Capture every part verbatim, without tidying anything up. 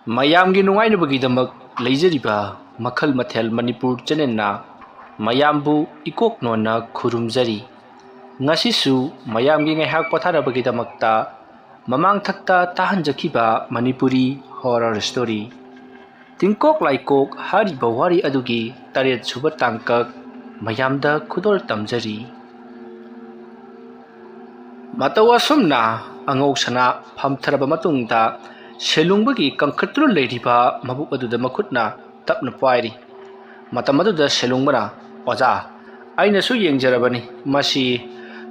ꯃꯌꯥꯝꯒꯤ ꯅꯨꯡꯉꯥꯏꯅꯕꯒꯤꯗꯃꯛ ꯂꯩꯖꯔꯤꯕ ꯃꯈꯜ ꯃꯊꯦꯜ ꯃꯅꯤꯄꯨꯔ ꯆꯦꯅꯦꯜꯅ ꯃꯌꯥꯝꯕꯨ ꯏꯀꯣꯛ ꯅꯣꯟꯅ ꯈꯨꯔꯨꯝꯖꯔꯤ꯫ ꯉꯁꯤꯁꯨ ꯃꯌꯥꯝꯒꯤ ꯉꯥꯏꯍꯥꯛ ꯄꯣꯊꯥꯅꯕꯒꯤꯗꯃꯛꯇ ꯃꯃꯥꯡꯊꯛꯇ ꯇꯥꯍꯟꯖꯈꯤꯕ ꯃꯅꯤꯄꯨꯔꯤ ꯍꯣꯔꯔ ꯁ꯭ꯇꯣꯔꯤ ꯇꯤꯡꯀꯣꯛ ꯂꯥꯏꯀꯣꯛ ꯍꯥꯏꯔꯤꯕ ꯋꯥꯔꯤ ꯑꯗꯨꯒꯤ ꯇꯔꯦꯠ ꯁꯨꯕ ꯇꯥꯡꯀꯛ ꯃꯌꯥꯝꯗ ꯈꯨꯗꯣꯜ ꯇꯝꯖꯔꯤ꯫ ꯃꯇꯧ ꯑꯁꯨꯝꯅ ꯑꯉꯧ ꯁꯅꯥ ꯐꯝꯊꯔꯕ ꯃꯇꯨꯡꯗ ꯁꯦꯂꯨꯡꯕꯒꯤ ꯀꯪꯈꯠꯇꯨꯅ ꯂꯩꯔꯤꯕ ꯃꯕꯨꯛ ꯑꯗꯨꯗ ꯃꯈꯨꯠꯅ ꯇꯞꯅ ꯄꯥꯏꯔꯤ꯫ ꯃꯇꯝ ꯑꯗꯨꯗ ꯁꯦꯂꯨꯡꯕꯅ, "ꯑꯣꯖꯥ, ꯑꯩꯅꯁꯨ ꯌꯦꯡꯖꯔꯕꯅꯤ, ꯃꯁꯤ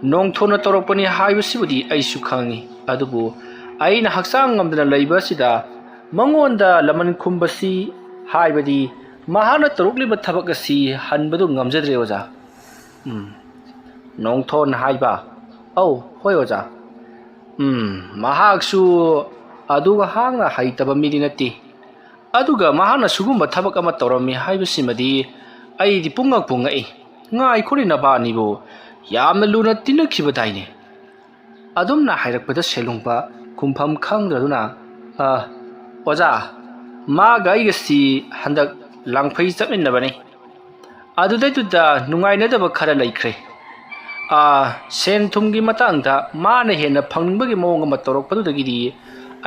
ꯅꯣꯡꯊꯣꯟꯅ ꯇꯧꯔꯛꯄꯅꯤ ꯍꯥꯏꯕꯁꯤꯕꯨꯗꯤ ꯑꯩꯁꯨ ꯈꯪꯏ, ꯑꯗꯨꯕꯨ ꯑꯩꯅ ꯍꯛꯆꯥꯡ ꯉꯝꯗꯅ ꯂꯩꯕ ꯑꯁꯤꯗ ꯃꯉꯣꯟꯗ ꯂꯃꯟ ꯈꯨꯝꯕꯁꯤ, ꯍꯥꯏꯕꯗꯤ ꯃꯍꯥꯛꯅ ꯇꯧꯔꯛꯂꯤꯕ ꯊꯕꯛ ꯑꯁꯤ ꯍꯟꯕꯗꯨ ꯉꯝꯖꯗ꯭ꯔꯦ ꯑꯣꯖꯥ꯫" "ꯎꯝ, ꯅꯣꯡꯊꯣꯟ ꯍꯥꯏꯕ?" "ꯑꯧ, ꯍꯣꯏ ꯑꯣꯖꯥ꯫" "ꯎꯝ, ꯃꯍꯥꯛꯁꯨ ꯑꯗꯨꯒ ꯍꯥꯡꯅ ꯍꯩꯇꯕ ꯃꯤꯗꯤ ꯅꯠꯇꯦ꯫ ꯑꯗꯨꯒ ꯃꯍꯥꯛꯅ ꯁꯤꯒꯨꯝꯕ ꯊꯕꯛ ꯑꯃ ꯇꯧꯔꯝꯃꯤ ꯍꯥꯏꯕꯁꯤꯃꯗꯤ ꯑꯩꯗꯤ ꯄꯨꯡꯉꯛꯄꯨ ꯉꯛꯏ꯫ ꯉꯥꯏꯈꯣꯅꯦ, ꯅꯕꯥꯅꯤꯕꯨ ꯌꯥꯝꯅ ꯂꯨꯅ ꯇꯤꯟꯅꯈꯤꯕꯗꯥꯏꯅꯦ?" ꯑꯗꯨꯝꯅ ꯍꯥꯏꯔꯛꯄꯗ ꯁꯦꯂꯨꯡꯕ ꯈꯨꯝꯐꯝ ꯈꯪꯗ꯭ꯔꯗꯨꯅ, "ꯑ, ꯑꯣꯖꯥ, ꯃꯥꯒ ꯑꯩꯒꯁꯤ ꯍꯟꯗꯛ ꯂꯥꯡꯐꯩ ꯆꯠꯃꯤꯟꯅꯕꯅꯤ꯫ ꯑꯗꯨꯗꯩꯗꯨꯗ ꯅꯨꯡꯉꯥꯏꯅꯗꯕ ꯈꯔ ꯂꯩꯈ꯭ꯔꯦ꯫ ꯑ, ꯁꯦꯟ ꯊꯨꯝꯒꯤ ꯃꯇꯥꯡꯗ ꯃꯥꯅ ꯍꯦꯟꯅ ꯐꯪꯅꯤꯡꯕꯒꯤ ꯃꯑꯣꯡ ꯑꯃ ꯇꯧꯔꯛꯄꯗꯨꯗꯒꯤꯗꯤ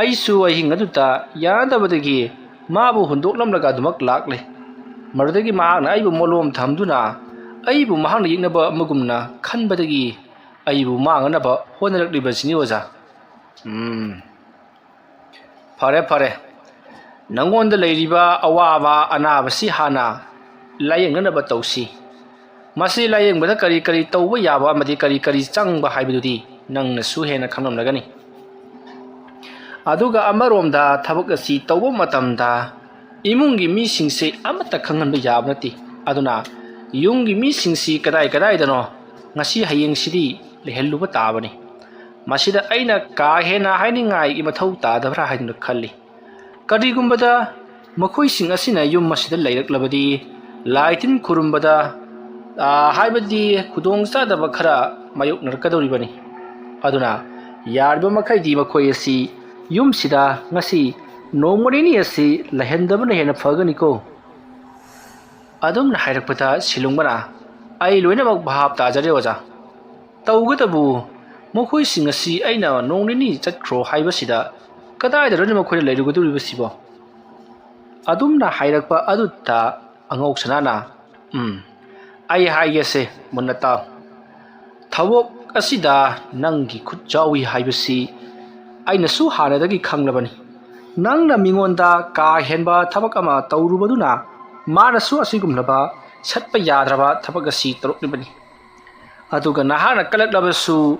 ꯑꯩꯁꯨ ꯑꯍꯤꯡ ꯑꯗꯨꯗ ꯌꯥꯅꯗꯕꯗꯒꯤ ꯃꯥꯕꯨ ꯍꯨꯟꯗꯣꯛꯂꯝꯂꯒ ꯑꯗꯨꯃꯛ ꯂꯥꯛꯂꯦ꯫ ꯃꯗꯨꯗꯒꯤ ꯃꯍꯥꯛꯅ ꯑꯩꯕꯨ ꯃꯣꯂꯣꯝ ꯊꯝꯗꯨꯅ ꯑꯩꯕꯨ ꯃꯍꯥꯛꯅ ꯌꯦꯛꯅꯕ ꯑꯃꯒꯨꯝꯅ ꯈꯟꯕꯗꯒꯤ ꯑꯩꯕꯨ ꯃꯥꯡꯅꯅꯕ ꯍꯣꯠꯅꯔꯛꯂꯤꯕꯁꯤꯅꯤ ꯑꯣꯖꯥ꯫" "ꯎꯝ, ꯐꯔꯦ, ꯐꯔꯦ꯫ ꯅꯉꯣꯟꯗ ꯂꯩꯔꯤꯕ ꯑꯋꯥꯕ ꯑꯅꯥꯕꯁꯤ ꯍꯥꯟꯅ ꯂꯥꯌꯦꯡꯅꯅꯕ ꯇꯧꯁꯤ꯫ ꯃꯁꯤ ꯂꯥꯌꯦꯡꯕꯗ ꯀꯔꯤ ꯀꯔꯤ ꯇꯧꯕ ꯌꯥꯕ ꯑꯃꯗꯤ ꯀꯔꯤ ꯀꯔꯤ ꯆꯪꯕ ꯍꯥꯏꯕꯗꯨꯗꯤ ꯅꯪꯅꯁꯨ ꯍꯦꯟꯅ ꯈꯪꯂꯝꯂꯒꯅꯤ꯫ ꯑꯗꯨꯒ ꯑꯃꯔꯣꯝꯗ ꯊꯕꯛ ꯑꯁꯤ ꯇꯧꯕ ꯃꯇꯝꯗ ꯏꯃꯨꯡꯒꯤ ꯃꯤꯁꯤꯡꯁꯦ ꯑꯃꯠꯇ ꯈꯪꯍꯟꯕ ꯌꯥꯕ ꯅꯠꯇꯦ꯫ ꯑꯗꯨꯅ ꯌꯨꯝꯒꯤ ꯃꯤꯁꯤꯡꯁꯤ ꯀꯗꯥꯏ ꯀꯗꯥꯏꯗꯅꯣ ꯉꯁꯤ ꯍꯌꯦꯡꯁꯤꯗꯤ ꯂꯩꯍꯜꯂꯨꯕ ꯇꯥꯕꯅꯤ꯫ ꯃꯁꯤꯗ ꯑꯩꯅ ꯀꯥ ꯍꯦꯟꯅ ꯍꯥꯏꯅꯤꯡꯉꯥꯏꯒꯤ ꯃꯊꯧ ꯇꯥꯗꯕ꯭ꯔꯥ ꯍꯥꯏꯗꯨꯅ ꯈꯜꯂꯤ꯫ ꯀꯔꯤꯒꯨꯝꯕꯗ ꯃꯈꯣꯏꯁꯤꯡ ꯑꯁꯤꯅ ꯌꯨꯝ ꯑꯁꯤꯗ ꯂꯩꯔꯛꯂꯕꯗꯤ ꯂꯥꯏ ꯇꯤꯟ ꯈꯨꯔꯨꯝꯕꯗ, ꯑ, ꯍꯥꯏꯕꯗꯤ ꯈꯨꯗꯣꯡ ꯆꯥꯗꯕ ꯈꯔ ꯃꯥꯌꯣꯛꯅꯔꯛꯀꯗꯧꯔꯤꯕꯅꯤ꯫ ꯑꯗꯨꯅ ꯌꯥꯔꯤꯕ ꯃꯈꯩꯗꯤ ꯃꯈꯣꯏ ꯑꯁꯤ ꯌꯨꯝꯁꯤꯗ ꯉꯁꯤ "ꯅꯣꯡꯃ ꯅꯤꯅꯤ ꯑꯁꯤ ꯂꯩꯍꯟꯗꯕꯅ ꯍꯦꯟꯅ ꯐꯒꯅꯤꯀꯣ?" ꯑꯗꯨꯝꯅ ꯍꯥꯏꯔꯛꯄꯗ ꯁꯤꯂꯨꯡꯕꯅ, "ꯑꯩ ꯂꯣꯏꯅꯃꯛ ꯚꯥꯞ ꯇꯥꯖꯔꯦ ꯑꯣꯖꯥ꯫ ꯇꯧꯕꯇꯕꯨ ꯃꯈꯣꯏꯁꯤꯡ ꯑꯁꯤ ꯑꯩꯅ ꯅꯣꯡ ꯅꯤꯅꯤ ꯆꯠꯈ꯭ꯔꯣ ꯍꯥꯏꯕꯁꯤꯗ ꯀꯗꯥꯏꯗ ꯂꯣꯏꯅ ꯃꯈꯣꯏꯅ ꯂꯩꯔꯨꯒꯗꯧꯔꯤꯕꯁꯤꯕꯣ?" ꯑꯗꯨꯝꯅ ꯍꯥꯏꯔꯛꯄ ꯑꯗꯨꯗ ꯑꯉꯧ ꯁꯅꯥꯅ, "ꯎꯝ, ꯑꯩ ꯍꯥꯏꯒꯦꯁꯦ, ꯃꯨꯟꯅ ꯇꯥꯎ꯫ ꯊꯕꯛ ꯑꯁꯤꯗ ꯅꯪꯒꯤ ꯈꯨꯠ ꯌꯥꯎꯏ ꯍꯥꯏꯕꯁꯤ ꯑꯩꯅꯁꯨ ꯍꯥꯟꯅꯗꯒꯤ ꯈꯪꯂꯕꯅꯤ꯫ ꯅꯪꯅ ꯃꯤꯉꯣꯟꯗ ꯀꯥ ꯍꯦꯟꯕ ꯊꯕꯛ ꯑꯃ ꯇꯧꯔꯨꯕꯗꯨꯅ ꯃꯥꯅꯁꯨ ꯑꯁꯤꯒꯨꯝꯂꯕ ꯁꯠꯄ ꯌꯥꯗ꯭ꯔꯕ ꯊꯕꯛ ꯑꯁꯤ ꯇꯧꯔꯛꯂꯤꯕꯅꯤ꯫ ꯑꯗꯨꯒ ꯅꯍꯥꯛꯅ ꯀꯜꯂꯛꯂꯕꯁꯨ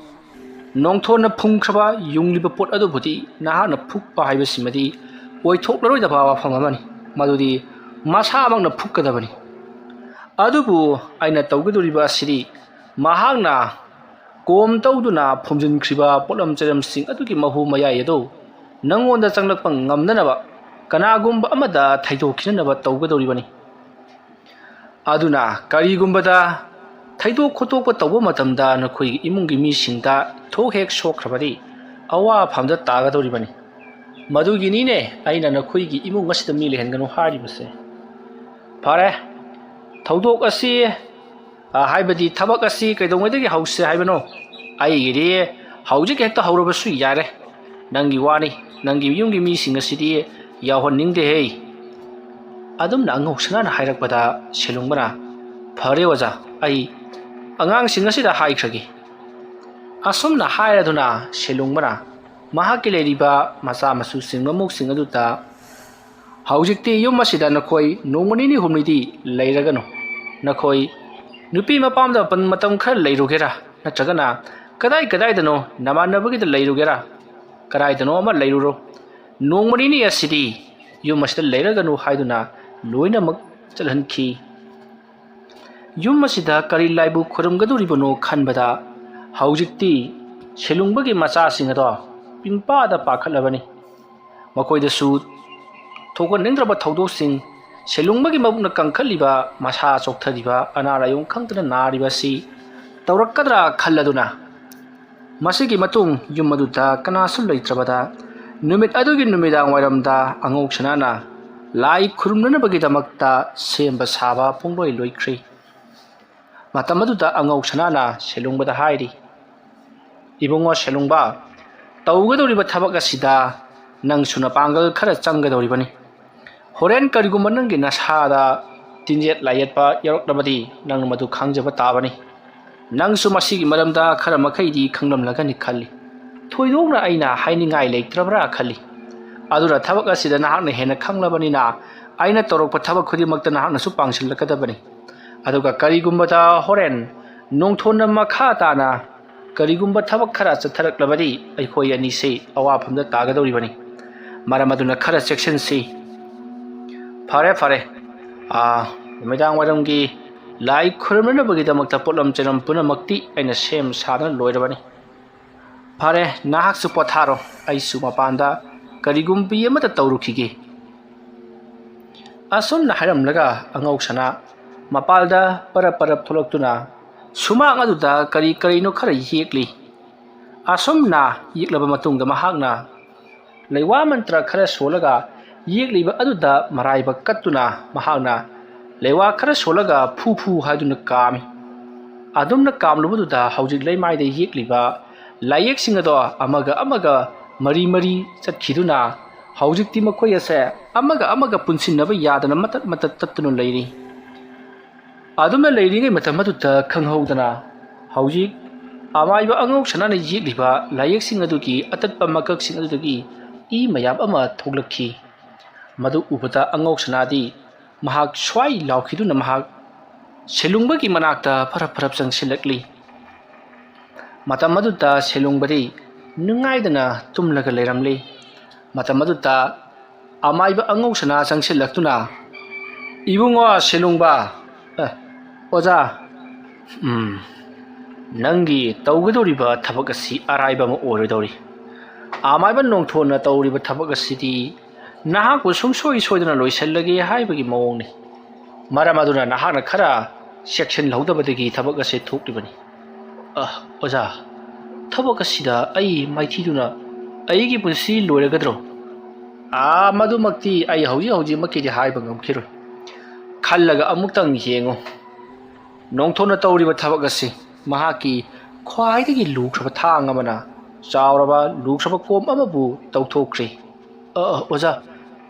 ꯅꯣꯡꯊꯣꯟꯅ ꯐꯨꯝꯈ꯭ꯔꯕ ꯌꯨꯡꯂꯤꯕ ꯄꯣꯠ ꯑꯗꯨꯕꯨꯗꯤ ꯅꯍꯥꯛꯅ ꯐꯨꯛꯄ ꯍꯥꯏꯕꯁꯤꯃꯗꯤ ꯑꯣꯏꯊꯣꯛꯂꯔꯣꯏꯗꯕ ꯋꯥꯐꯝ ꯑꯃꯅꯤ꯫ ꯃꯗꯨꯗꯤ ꯃꯁꯥꯃꯛꯅ ꯐꯨꯛꯀꯗꯕꯅꯤ꯫ ꯑꯗꯨꯕꯨ ꯑꯩꯅ ꯇꯧꯒꯗꯧꯔꯤꯕ ꯑꯁꯤꯗꯤ ꯃꯍꯥꯛꯅ ꯀꯣꯝ ꯇꯧꯗꯨꯅ ꯐꯨꯝꯖꯤꯟꯈ꯭ꯔꯤꯕ ꯄꯣꯠꯂꯝ ꯆꯩꯔꯝꯁꯤꯡ ꯑꯗꯨꯒꯤ ꯃꯍꯨ ꯃꯌꯥꯏ ꯑꯗꯨ ꯅꯪꯉꯣꯟꯗ ꯆꯪꯂꯛꯄ ꯉꯝꯗꯅꯕ ꯀꯅꯥꯒꯨꯝꯕ ꯑꯃꯗ ꯊꯩꯗꯣꯛꯈꯤꯅꯅꯕ ꯇꯧꯒꯗꯧꯔꯤꯕꯅꯤ꯫ ꯑꯗꯨꯅ ꯀꯔꯤꯒꯨꯝꯕꯗ ꯊꯩꯗꯣꯛ ꯈꯣꯠꯇꯣꯛꯄ ꯇꯧꯕ ꯃꯇꯝꯗ ꯅꯈꯣꯏꯒꯤ ꯏꯃꯨꯡꯒꯤ ꯃꯤꯁꯤꯡꯗ ꯊꯣꯛ ꯍꯦꯛ ꯁꯣꯛꯈ꯭ꯔꯕꯗꯤ ꯑꯋꯥꯐꯝꯗ ꯇꯥꯒꯗꯧꯔꯤꯕꯅꯤ꯫ ꯃꯗꯨꯒꯤꯅꯤꯅꯦ ꯑꯩꯅ ꯅꯈꯣꯏꯒꯤ ꯏꯃꯨꯡ ꯑꯁꯤꯗ ꯃꯤ ꯂꯩꯍꯟꯒꯅꯨ ꯍꯥꯏꯔꯤꯕꯁꯦ꯫ ꯐꯔꯦ, ꯊꯧꯗꯣꯛ ꯑꯁꯤ, ꯑ, ꯍꯥꯏꯕꯗꯤ ꯊꯕꯛ ꯑꯁꯤ ꯀꯩꯗꯧꯉꯩꯗꯒꯤ ꯍꯧꯁꯦ ꯍꯥꯏꯕꯅꯣ? ꯑꯩꯒꯤꯗꯤ ꯍꯧꯖꯤꯛ ꯍꯦꯛꯇ ꯍꯧꯔꯕꯁꯨ ꯌꯥꯔꯦ꯫ ꯅꯪꯒꯤ ꯋꯥꯅꯤ, ꯅꯪꯒꯤ ꯌꯨꯝꯒꯤ ꯃꯤꯁꯤꯡ ꯑꯁꯤꯗꯤ ꯌꯥꯎꯍꯟꯅꯤꯡꯗꯦꯍꯦ꯫ ꯑꯗꯨꯝꯅ ꯑꯉꯧ ꯁꯅꯥꯅ ꯍꯥꯏꯔꯛꯄꯗ ꯁꯦꯂꯨꯡꯕꯅ, "ꯐꯔꯦ ꯑꯣꯖꯥ, ꯑꯩ ꯑꯉꯥꯡꯁꯤꯡ ꯑꯁꯤꯗ ꯍꯥꯏꯈ꯭ꯔꯒꯦ"꯫ ꯑꯁꯨꯝꯅ ꯍꯥꯏꯔꯗꯨꯅ ꯁꯦꯂꯨꯡꯕꯅ ꯃꯍꯥꯛꯀꯤ ꯂꯩꯔꯤꯕ ꯃꯆꯥ ꯃꯁꯨꯁꯤꯡ ꯃꯃꯧꯁꯤꯡ ꯑꯗꯨꯗ, "ꯍꯧꯖꯤꯛꯇꯤ ꯌꯨꯝ ꯑꯁꯤꯗ ꯅꯈꯣꯏ ꯅꯣꯡꯃ ꯅꯤꯅꯤ ꯍꯨꯝꯅꯤꯗꯤ ꯂꯩꯔꯒꯅꯨ꯫ ꯅꯈꯣꯏ ꯅꯨꯄꯤ ꯃꯄꯥꯝꯗ ꯃꯇꯝ ꯈꯔ ꯂꯩꯔꯨꯒꯦꯔꯥ, ꯅꯠꯇ꯭ꯔꯒꯅ ꯀꯗꯥꯏ ꯀꯗꯥꯏꯗꯅꯣ ꯅꯃꯥꯟꯅꯕꯒꯤꯗ ꯂꯩꯔꯨꯒꯦꯔꯥ, ꯀꯗꯥꯏꯗꯅꯣ ꯑꯃ ꯂꯩꯔꯨꯔꯣ꯫ ꯅꯣꯡꯃ ꯅꯤꯅꯤ ꯑꯁꯤꯗꯤ ꯌꯨꯝ ꯑꯁꯤꯗ ꯂꯩꯔꯒꯅꯨ" ꯍꯥꯏꯗꯨꯅ ꯂꯣꯏꯅꯃꯛ ꯆꯠꯍꯟꯈꯤ꯫ ꯌꯨꯝ ꯑꯁꯤꯗ ꯀꯔꯤ ꯂꯥꯏꯕꯨ ꯈꯨꯔꯨꯝꯒꯗꯧꯔꯤꯕꯅꯣ ꯈꯟꯕꯗ ꯍꯧꯖꯤꯛꯇꯤ ꯁꯦꯂꯨꯡꯕꯒꯤ ꯃꯆꯥꯁꯤꯡ ꯑꯗꯣ ꯄꯤꯡꯄꯥꯗ ꯄꯥꯈꯠꯂꯕꯅꯤ꯫ ꯃꯈꯣꯏꯗꯁꯨ ꯊꯣꯛꯍꯟꯅꯤꯡꯗ꯭ꯔꯕ ꯊꯧꯗꯣꯛꯁꯤꯡ, ꯁꯦꯂꯨꯡꯕꯒꯤ ꯃꯕꯨꯛꯅ ꯀꯪꯈꯠꯂꯤꯕ, ꯃꯁꯥ ꯆꯣꯛꯊꯔꯤꯕ, ꯑꯅꯥ ꯂꯥꯏꯌꯣꯡ ꯈꯪꯗꯅ ꯅꯥꯔꯤꯕ ꯑꯁꯤ ꯇꯧꯔꯛꯀꯗ꯭ꯔꯥ ꯈꯜꯂꯗꯨꯅ, ꯃꯁꯤꯒꯤ ꯃꯇꯨꯡ ꯌꯨꯝ ꯑꯗꯨꯗ ꯀꯅꯥꯁꯨ ꯂꯩꯇ꯭ꯔꯕꯗ ꯅꯨꯃꯤꯠ ꯑꯗꯨꯒꯤ ꯅꯨꯃꯤꯗꯥꯡ ꯋꯥꯏꯔꯝꯗ ꯑꯉꯧ ꯁꯅꯥꯅ ꯂꯥꯏ ꯈꯨꯔꯨꯝꯅꯅꯕꯒꯤꯗꯃꯛꯇ ꯁꯦꯝꯕ ꯁꯥꯕ ꯄꯨꯡꯂꯣꯏ ꯂꯣꯏꯈ꯭ꯔꯦ꯫ ꯃꯇꯝ ꯑꯗꯨꯗ ꯑꯉꯧ ꯁꯅꯥꯅ ꯁꯦꯂꯨꯡꯕꯗ ꯍꯥꯏꯔꯤ, "ꯏꯕꯨꯡꯉꯣ ꯁꯦꯂꯨꯡꯕ, ꯇꯧꯒꯗꯧꯔꯤꯕ ꯊꯕꯛ ꯑꯁꯤꯗ ꯅꯪꯁꯨ ꯅꯄꯥꯡꯒꯜ ꯈꯔ ꯆꯪꯒꯗꯧꯔꯤꯕꯅꯤ꯫ ꯍꯣꯔꯦꯟ ꯀꯔꯤꯒꯨꯝꯕ ꯅꯪꯒꯤ ꯅꯁꯥꯗ ꯇꯤꯟꯖꯦꯠ ꯂꯥꯏꯌꯦꯠꯄ ꯌꯥꯎꯔꯛꯂꯕꯗꯤ ꯅꯪ ꯃꯗꯨ ꯈꯪꯖꯕ ꯇꯥꯕꯅꯤ꯫ ꯅꯪꯁꯨ ꯃꯁꯤꯒꯤ ꯃꯔꯝꯗ ꯈꯔ ꯃꯈꯩꯗꯤ ꯈꯪꯂꯝꯂꯒꯅꯤ ꯈꯜꯂꯤ꯫ ꯊꯣꯏꯗꯣꯛꯅ ꯑꯩꯅ ꯍꯥꯏꯅꯤꯡꯉꯥꯏ ꯂꯩꯇ꯭ꯔꯕ꯭ꯔꯥ ꯈꯜꯂꯤ꯫ ꯑꯗꯨꯅ ꯊꯕꯛ ꯑꯁꯤꯗ ꯅꯍꯥꯛꯅ ꯍꯦꯟꯅ ꯈꯪꯂꯕꯅꯤꯅ ꯑꯩꯅ ꯇꯧꯔꯛꯄ ꯊꯕꯛ ꯈꯨꯗꯤꯡꯃꯛꯇ ꯅꯍꯥꯛꯅꯁꯨ ꯄꯥꯡꯁꯤꯜꯂꯛꯀꯗꯕꯅꯤ꯫ ꯑꯗꯨꯒ ꯀꯔꯤꯒꯨꯝꯕꯗ ꯍꯣꯔꯦꯟ ꯅꯣꯡꯊꯣꯟꯅ ꯃꯈꯥ ꯇꯥꯅ ꯀꯔꯤꯒꯨꯝꯕ ꯊꯕꯛ ꯈꯔ ꯆꯠꯊꯔꯛꯂꯕꯗꯤ ꯑꯩꯈꯣꯏ ꯑꯅꯤꯁꯤ ꯑꯋꯥꯐꯝꯗ ꯇꯥꯒꯗꯧꯔꯤꯕꯅꯤ꯫ ꯃꯔꯝ ꯑꯗꯨꯅ ꯈꯔ ꯆꯦꯛꯁꯤꯟꯁꯤ꯫ ꯐꯔꯦ, ꯐꯔꯦ꯫ ꯑꯥ, ꯅꯨꯃꯤꯗꯥꯡ ꯋꯥꯏꯔꯝꯒꯤ ꯂꯥꯏ ꯈꯨꯔꯨꯝꯅꯅꯕꯒꯤꯗꯃꯛꯇ ꯄꯣꯠꯂꯝ ꯆꯩꯂꯝ ꯄꯨꯝꯅꯃꯛꯇꯤ ꯑꯩꯅ ꯁꯦꯝ ꯁꯥꯗꯨꯅ ꯂꯣꯏꯔꯕꯅꯤ꯫ ꯐꯔꯦ, ꯅꯍꯥꯛꯁꯨ ꯄꯣꯊꯥꯔꯣ, ꯑꯩꯁꯨ ꯃꯄꯥꯟꯗ ꯀꯔꯤꯒꯨꯝꯕꯤ ꯑꯃꯇ ꯇꯧꯔꯨꯈꯤꯒꯦ꯫" ꯑꯁꯨꯝꯅ ꯍꯥꯏꯔꯝꯂꯒ ꯑꯉꯧ ꯁꯅꯥ ꯃꯄꯥꯜꯗ ꯄꯔꯞ ꯄꯔꯞ ꯊꯣꯛꯂꯛꯇꯨꯅ ꯁꯨꯃꯥꯡ ꯑꯗꯨꯗ ꯀꯔꯤ ꯀꯔꯤꯅꯣ ꯈꯔ ꯌꯦꯛꯂꯤ꯫ ꯑꯁꯨꯝꯅ ꯌꯦꯛꯂꯕ ꯃꯇꯨꯡꯗ ꯃꯍꯥꯛꯅ ꯂꯩꯋꯥ ꯃꯟꯇ꯭ꯔ ꯈꯔ ꯁꯣꯜꯂꯒ ꯌꯦꯛꯂꯤꯕ ꯑꯗꯨꯗ ꯃꯔꯥꯏꯕꯛ ꯀꯠꯇꯨꯅ ꯃꯍꯥꯛꯅ ꯂꯩꯋꯥ ꯈꯔ ꯁꯣꯜꯂꯒ ꯐꯨ ꯐꯨ ꯍꯥꯏꯗꯨꯅ ꯀꯥꯝꯃꯤ꯫ ꯑꯗꯨꯝꯅ ꯀꯥꯝꯂꯨꯕꯗꯨꯗ ꯍꯧꯖꯤꯛ ꯂꯩꯃꯥꯏꯗ ꯌꯦꯛꯂꯤꯕ ꯂꯥꯏꯌꯦꯛꯁꯤꯡ ꯑꯗꯣ ꯑꯃꯒ ꯑꯃꯒ ꯃꯔꯤ ꯃꯔꯤ ꯆꯠꯈꯤꯗꯨꯅ ꯍꯧꯖꯤꯛꯇꯤ ꯃꯈꯣꯏ ꯑꯁꯦ ꯑꯃꯒ ꯑꯃꯒ ꯄꯨꯟꯁꯤꯟꯅꯕ ꯌꯥꯗꯅ ꯃꯇꯠ ꯃꯇꯠ ꯇꯠꯇꯨꯅ ꯂꯩꯔꯤ꯫ ꯑꯗꯨꯝꯅ ꯂꯩꯔꯤꯉꯩ ꯃꯇꯝ ꯑꯗꯨꯗ ꯈꯪꯍꯧꯗꯅ ꯍꯧꯖꯤꯛ ꯑꯃꯥꯏꯕ ꯑꯉꯧ ꯁꯅꯥꯅ ꯌꯦꯛꯂꯤꯕ ꯂꯥꯏꯌꯦꯛꯁꯤꯡ ꯑꯗꯨꯒꯤ ꯑꯇꯠꯄ ꯃꯀꯛꯁꯤꯡ ꯑꯗꯨꯗꯒꯤ ꯏ ꯃꯌꯥꯝ ꯑꯃ ꯊꯣꯛꯂꯛꯈꯤ꯫ ꯃꯗꯨ ꯎꯕꯗ ꯑꯉꯧ ꯁꯅꯥꯗꯤ ꯃꯍꯥꯛ ꯁ꯭ꯋꯥꯏ ꯂꯥꯎꯈꯤꯗꯨꯅ ꯃꯍꯥꯛ ꯁꯦꯂꯨꯡꯕꯒꯤ ꯃꯅꯥꯛꯇ ꯐꯔꯞ ꯐꯔꯞ ꯆꯪꯁꯤꯜꯂꯛꯂꯤ꯫ ꯃꯇꯝ ꯑꯗꯨꯗ ꯁꯦꯂꯨꯡꯕꯗꯤ ꯅꯨꯡꯉꯥꯏꯗꯅ ꯇꯨꯝꯂꯒ ꯂꯩꯔꯝꯂꯤ꯫ ꯃꯇꯝ ꯑꯗꯨꯗ ꯑꯃꯥꯏꯕ ꯑꯉꯧ ꯁꯅꯥ ꯆꯪꯁꯤꯜꯂꯛꯇꯨꯅ, "ꯏꯕꯨꯡꯉꯣ ꯁꯦꯂꯨꯡꯕ, ꯑꯦ, ꯑꯣꯖꯥ, ꯎꯝ, ꯅꯪꯒꯤ ꯇꯧꯒꯗꯧꯔꯤꯕ ꯊꯕꯛ ꯑꯁꯤ ꯑꯔꯥꯏꯕ ꯑꯃ ꯑꯣꯏꯔꯣꯏꯗꯧꯔꯤ꯫ ꯑꯃꯥꯏꯕ ꯅꯣꯡꯊꯣꯟꯅ ꯇꯧꯔꯤꯕ ꯊꯕꯛ ꯑꯁꯤꯗꯤ ꯅꯍꯥꯛꯄꯨ ꯁꯨꯡꯁꯣꯏ ꯁꯣꯏꯗꯅ ꯂꯣꯏꯁꯤꯜꯂꯒꯦ ꯍꯥꯏꯕꯒꯤ ꯃꯑꯣꯡꯅꯤ꯫ ꯃꯔꯝ ꯑꯗꯨꯅ ꯅꯍꯥꯛꯅ ꯈꯔ ꯆꯦꯛꯁꯤꯟꯍꯧꯗꯕꯗꯒꯤ ꯊꯕꯛ ꯑꯁꯤ ꯊꯣꯛꯂꯤꯕꯅꯤ꯫" "ꯑ, ꯑꯣꯖꯥ, ꯊꯕꯛ ꯑꯁꯤꯗ ꯑꯩ ꯃꯥꯏꯊꯤꯗꯨꯅ ꯑꯩꯒꯤ ꯄꯨꯟꯁꯤ ꯂꯣꯏꯔꯒꯗ꯭ꯔꯣ? ꯑꯥ, ꯃꯗꯨꯃꯛꯇꯤ ꯑꯩ ꯍꯧꯖꯤꯛ ꯍꯧꯖꯤꯛꯃꯛꯀꯤꯗꯤ ꯍꯥꯏꯕ ꯉꯝꯈꯤꯔꯣꯏ꯫ ꯈꯜꯂꯒ ꯑꯃꯨꯛꯇꯪ ꯌꯦꯡꯉꯨ꯫ ꯅꯣꯡꯊꯣꯟꯅ ꯇꯧꯔꯤꯕ ꯊꯕꯛ ꯑꯁꯤ ꯃꯍꯥꯛꯀꯤ ꯈ꯭ꯋꯥꯏꯗꯒꯤ ꯂꯨꯈ꯭ꯔꯕ ꯊꯥꯡ ꯑꯃꯅ ꯆꯥꯎꯔꯕ ꯂꯨꯈ꯭ꯔꯕ ꯀꯣꯝ ꯑꯃꯕꯨ ꯇꯧꯊꯣꯛꯈ꯭ꯔꯦ꯫ ꯑ, ꯑ, ꯑꯣꯖꯥ,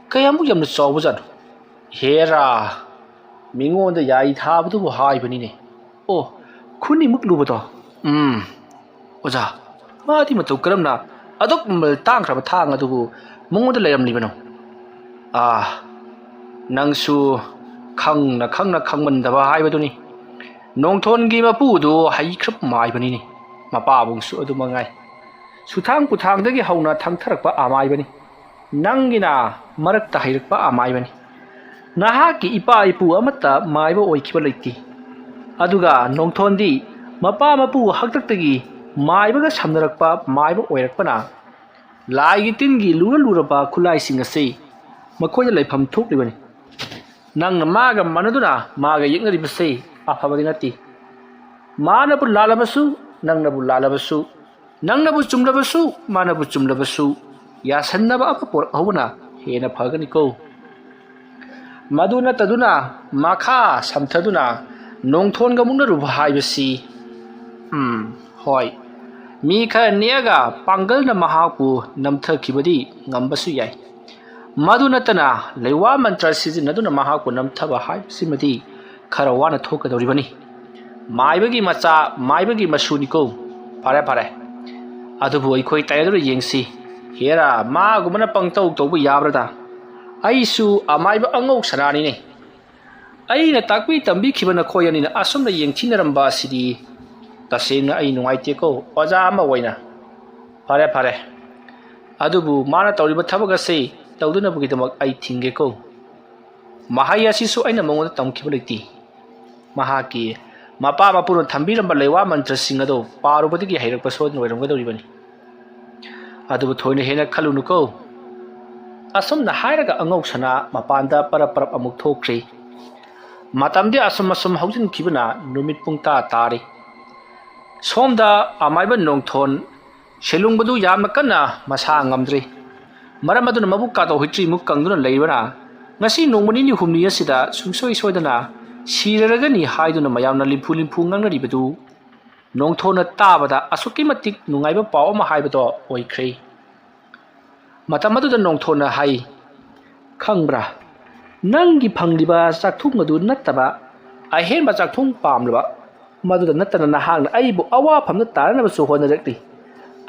ꯀꯌꯥꯃꯨꯛ ꯌꯥꯝꯅ ꯆꯥꯎꯕꯖꯥꯠꯅꯣ? ꯍꯦꯔꯥ, ꯃꯤꯉꯣꯟꯗ ꯌꯥꯏ ꯊꯥꯕꯗꯨꯕꯨ ꯍꯥꯏꯕꯅꯤꯅꯦ꯫ ꯑꯣ, ꯈꯨꯟꯅꯤꯃꯨꯛ ꯂꯨꯕꯗꯣ? ꯎꯝ, ꯑꯣꯖꯥ, ꯃꯥꯗꯤ ꯃꯇꯧ ꯀꯔꯝꯅ ꯑꯗꯨꯛ ꯃꯃꯜ ꯇꯥꯡꯈ꯭ꯔꯕ ꯊꯥꯡ ꯑꯗꯨꯕꯨ ꯃꯉꯣꯟꯗ ꯂꯩꯔꯝꯂꯤꯕꯅꯣ? ꯑꯥ, ꯅꯪꯁꯨ ꯈꯪꯅ ꯈꯪꯅ ꯈꯪꯃꯟꯗꯕ ꯍꯥꯏꯕꯗꯨꯅꯤ꯫ ꯅꯣꯡꯊꯣꯟꯒꯤ ꯃꯄꯨꯗꯨ ꯍꯩꯈ꯭ꯔꯕ ꯃꯥꯏꯕꯅꯤꯅꯦ꯫ ꯃꯄꯥꯕꯨꯡꯁꯨ ꯑꯗꯨ ꯃꯉꯥꯏ꯫ ꯁꯨꯊꯥꯡ ꯄꯨꯊꯥꯡꯗꯒꯤ ꯍꯧꯅ ꯊꯪꯊꯔꯛꯄ ꯑꯃꯥꯏꯕꯅꯤ꯫ ꯅꯪꯒꯤꯅ ꯃꯔꯛꯇ ꯍꯩꯔꯛꯄ ꯑꯃꯥꯏꯕꯅꯤ꯫ ꯅꯍꯥꯛꯀꯤ ꯏꯄꯥ ꯏꯄꯨ ꯑꯃꯠꯇ ꯃꯥꯏꯕ ꯑꯣꯏꯈꯤꯕ ꯂꯩꯇꯦ꯫ ꯑꯗꯨꯒ ꯅꯣꯡꯊꯣꯟꯗꯤ ꯃꯄꯥ ꯃꯄꯨ ꯍꯥꯛꯇꯛꯇꯒꯤ ꯃꯥꯏꯕꯒ ꯁꯝꯅꯔꯛꯄ ꯃꯥꯏꯕ ꯑꯣꯏꯔꯛꯄꯅ ꯂꯥꯏꯒꯤ ꯇꯤꯟꯒꯤ ꯂꯨꯔ ꯂꯨꯔꯕ ꯈꯨꯠꯂꯥꯏꯁꯤꯡ ꯑꯁꯤ ꯃꯈꯣꯏꯗ ꯂꯩꯐꯝ ꯊꯣꯛꯂꯤꯕꯅꯤ꯫ ꯅꯪꯅ ꯃꯥꯒ ꯃꯥꯟꯅꯗꯨꯅ ꯃꯥꯒ ꯌꯦꯛꯅꯔꯤꯕꯁꯤ ꯑꯐꯕꯗꯤ ꯅꯠꯇꯦ꯫ ꯃꯥꯅꯕꯨ ꯂꯥꯜꯂꯕꯁꯨ, ꯅꯪꯅꯕꯨ ꯂꯥꯜꯂꯕꯁꯨ, ꯅꯪꯅꯕꯨ ꯆꯨꯝꯂꯕꯁꯨ, ꯃꯥꯅꯕꯨ ꯆꯨꯝꯂꯕꯁꯨ, ꯌꯥꯁꯟꯅꯕ ꯑꯃ ꯄꯨꯔꯛꯍꯧꯕꯅ ꯍꯦꯟꯅ ꯐꯒꯅꯤꯀꯣ꯫ ꯃꯗꯨ ꯅꯠꯇꯗꯨꯅ ꯃꯈꯥ ꯁꯝꯊꯗꯨꯅ ꯅꯣꯡꯊꯣꯟꯒ ꯃꯨꯛꯅꯔꯨꯕ ꯍꯥꯏꯕꯁꯤ, ꯎꯝ, ꯍꯣꯏ, ꯃꯤ ꯈꯔ ꯅꯦꯛꯑꯒ ꯄꯥꯡꯒꯜꯅ ꯃꯍꯥꯛꯄꯨ ꯅꯝꯊꯈꯤꯕꯗꯤ ꯉꯝꯕꯁꯨ ꯌꯥꯏ꯫ ꯃꯗꯨ ꯅꯠꯇꯅ ꯂꯩꯋꯥ ꯃꯟꯇ꯭ꯔ ꯁꯤꯖꯤꯟꯅꯗꯨꯅ ꯃꯍꯥꯛꯄꯨ ꯅꯝꯊꯕ ꯍꯥꯏꯕꯁꯤꯃꯗꯤ ꯈꯔ ꯋꯥꯅ ꯊꯣꯛꯀꯗꯧꯔꯤꯕꯅꯤ꯫ ꯃꯥꯏꯕꯒꯤ ꯃꯆꯥ, ꯃꯥꯏꯕꯒꯤ ꯃꯁꯨꯅꯤꯀꯣ꯫ ꯐꯔꯦ, ꯐꯔꯦ꯫ ꯑꯗꯨꯕꯨ ꯑꯩꯈꯣꯏ ꯇꯥꯏꯅꯗꯨꯅ ꯌꯦꯡꯁꯤ꯫ ꯍꯦꯔꯥ, ꯃꯥꯒꯨꯝꯕꯅ ꯄꯪꯇꯧ ꯇꯧꯕ ꯌꯥꯕ꯭ꯔꯗ? ꯑꯩꯁꯨ ꯑꯃꯥꯏꯕ ꯑꯉꯧ ꯁꯅꯥꯅꯤꯅꯦ꯫ ꯑꯩꯅ ꯇꯥꯛꯄꯤ ꯇꯝꯕꯤꯈꯤꯕ ꯅꯈꯣꯏ ꯑꯅꯤꯅ ꯑꯁꯨꯝꯅ ꯌꯦꯡꯊꯤꯅꯔꯝꯕ ꯑꯁꯤꯗꯤ ꯇꯁꯦꯡꯅ ꯑꯩ ꯅꯨꯡꯉꯥꯏꯇꯦꯀꯣ, ꯑꯣꯖꯥ ꯑꯃ ꯑꯣꯏꯅ꯫ ꯐꯔꯦ, ꯐꯔꯦ꯫ ꯑꯗꯨꯕꯨ ꯃꯥꯅ ꯇꯧꯔꯤꯕ ꯊꯕꯛ ꯑꯁꯤ ꯇꯧꯗꯅꯕꯒꯤꯗꯃꯛ ꯑꯩ ꯊꯤꯡꯒꯦꯀꯣ꯫ ꯃꯍꯩ ꯑꯁꯤꯁꯨ ꯑꯩꯅ ꯃꯉꯣꯟꯗ ꯇꯝꯈꯤꯕ ꯂꯩꯇꯦ꯫ ꯃꯍꯥꯛꯀꯤ ꯃꯄꯥ ꯃꯄꯨꯅ ꯊꯝꯕꯤꯔꯝꯕ ꯂꯩꯋꯥ ꯃꯟꯇ꯭ꯔꯁꯤꯡ ꯑꯗꯨ ꯄꯥꯔꯨꯕꯗꯒꯤ ꯍꯩꯔꯛꯄ ꯁꯣꯏꯗꯅ ꯑꯣꯏꯔꯝꯒꯗꯧꯔꯤꯕꯅꯤ꯫ ꯑꯗꯨꯕꯨ ꯊꯣꯏꯅ ꯍꯦꯟꯅ ꯈꯜꯂꯨꯅꯨꯀꯣ꯫ ꯑꯁꯨꯝꯅ ꯍꯥꯏꯔꯒ ꯑꯉꯧ ꯁꯅꯥ ꯃꯄꯥꯟꯗ ꯄꯔꯞ ꯄꯔꯞ ꯑꯃꯨꯛ ꯊꯣꯛꯈ꯭ꯔꯦ꯫ ꯃꯇꯝꯗꯤ ꯑꯁꯨꯝ ꯑꯁꯨꯝ ꯍꯧꯖꯤꯟꯈꯤꯕꯅ ꯅꯨꯃꯤꯠ ꯄꯨꯡ ꯇꯔꯥ ꯇꯥꯔꯦ꯫ ꯁꯣꯝꯗ ꯑꯃꯥꯏꯕ ꯅꯣꯡꯊꯣꯟ ꯁꯦꯂꯨꯡꯕꯗꯨ ꯌꯥꯝꯅ ꯀꯟꯅ ꯃꯁꯥ ꯉꯝꯗ꯭ꯔꯤ꯫ ꯃꯔꯝ ꯑꯗꯨꯅ ꯃꯕꯨꯛ ꯀꯥꯗꯣ ꯍꯨꯏꯇ꯭ꯔꯤꯃꯨꯛ ꯀꯪꯗꯨꯅ ꯂꯩꯕꯅ ꯉꯁꯤ ꯅꯣꯡꯃ ꯅꯤꯅꯤ ꯍꯨꯝꯅꯤ ꯑꯁꯤꯗ ꯁꯨꯡꯁꯣꯏ ꯁꯣꯏꯗꯅ ꯁꯤꯔꯔꯒꯅꯤ ꯍꯥꯏꯗꯨꯅ ꯃꯌꯥꯝꯅ ꯂꯤꯝꯐꯨ ꯂꯤꯝꯐꯨ ꯉꯥꯡꯅꯔꯤꯕꯗꯨ ꯅꯣꯡꯊꯣꯟꯅ ꯇꯥꯕꯗ ꯑꯁꯨꯛꯀꯤ ꯃꯇꯤꯛ ꯅꯨꯡꯉꯥꯏꯕ ꯄꯥꯎ ꯑꯃ ꯍꯥꯏꯕꯗꯣ ꯑꯣꯏꯈ꯭ꯔꯦ꯫ ꯃꯇꯝ ꯑꯗꯨꯗ ꯅꯣꯡꯊꯣꯟꯅ ꯍꯥꯏ, "ꯈꯪꯕ꯭ꯔꯥ, ꯅꯪꯒꯤ ꯐꯪꯂꯤꯕ ꯆꯥꯛꯊꯨꯡ ꯑꯗꯨ ꯅꯠꯇꯕ ꯑꯍꯦꯟꯕ ꯆꯥꯛꯊꯨꯡ ꯄꯥꯝꯂꯕ? ꯃꯗꯨꯗ ꯅꯠꯇꯅ ꯅꯍꯥꯛꯅ ꯑꯩꯕꯨ ꯑꯋꯥꯐꯝꯗ ꯇꯥꯔꯅꯕꯁꯨ ꯍꯣꯠꯅꯔꯛꯂꯤ꯫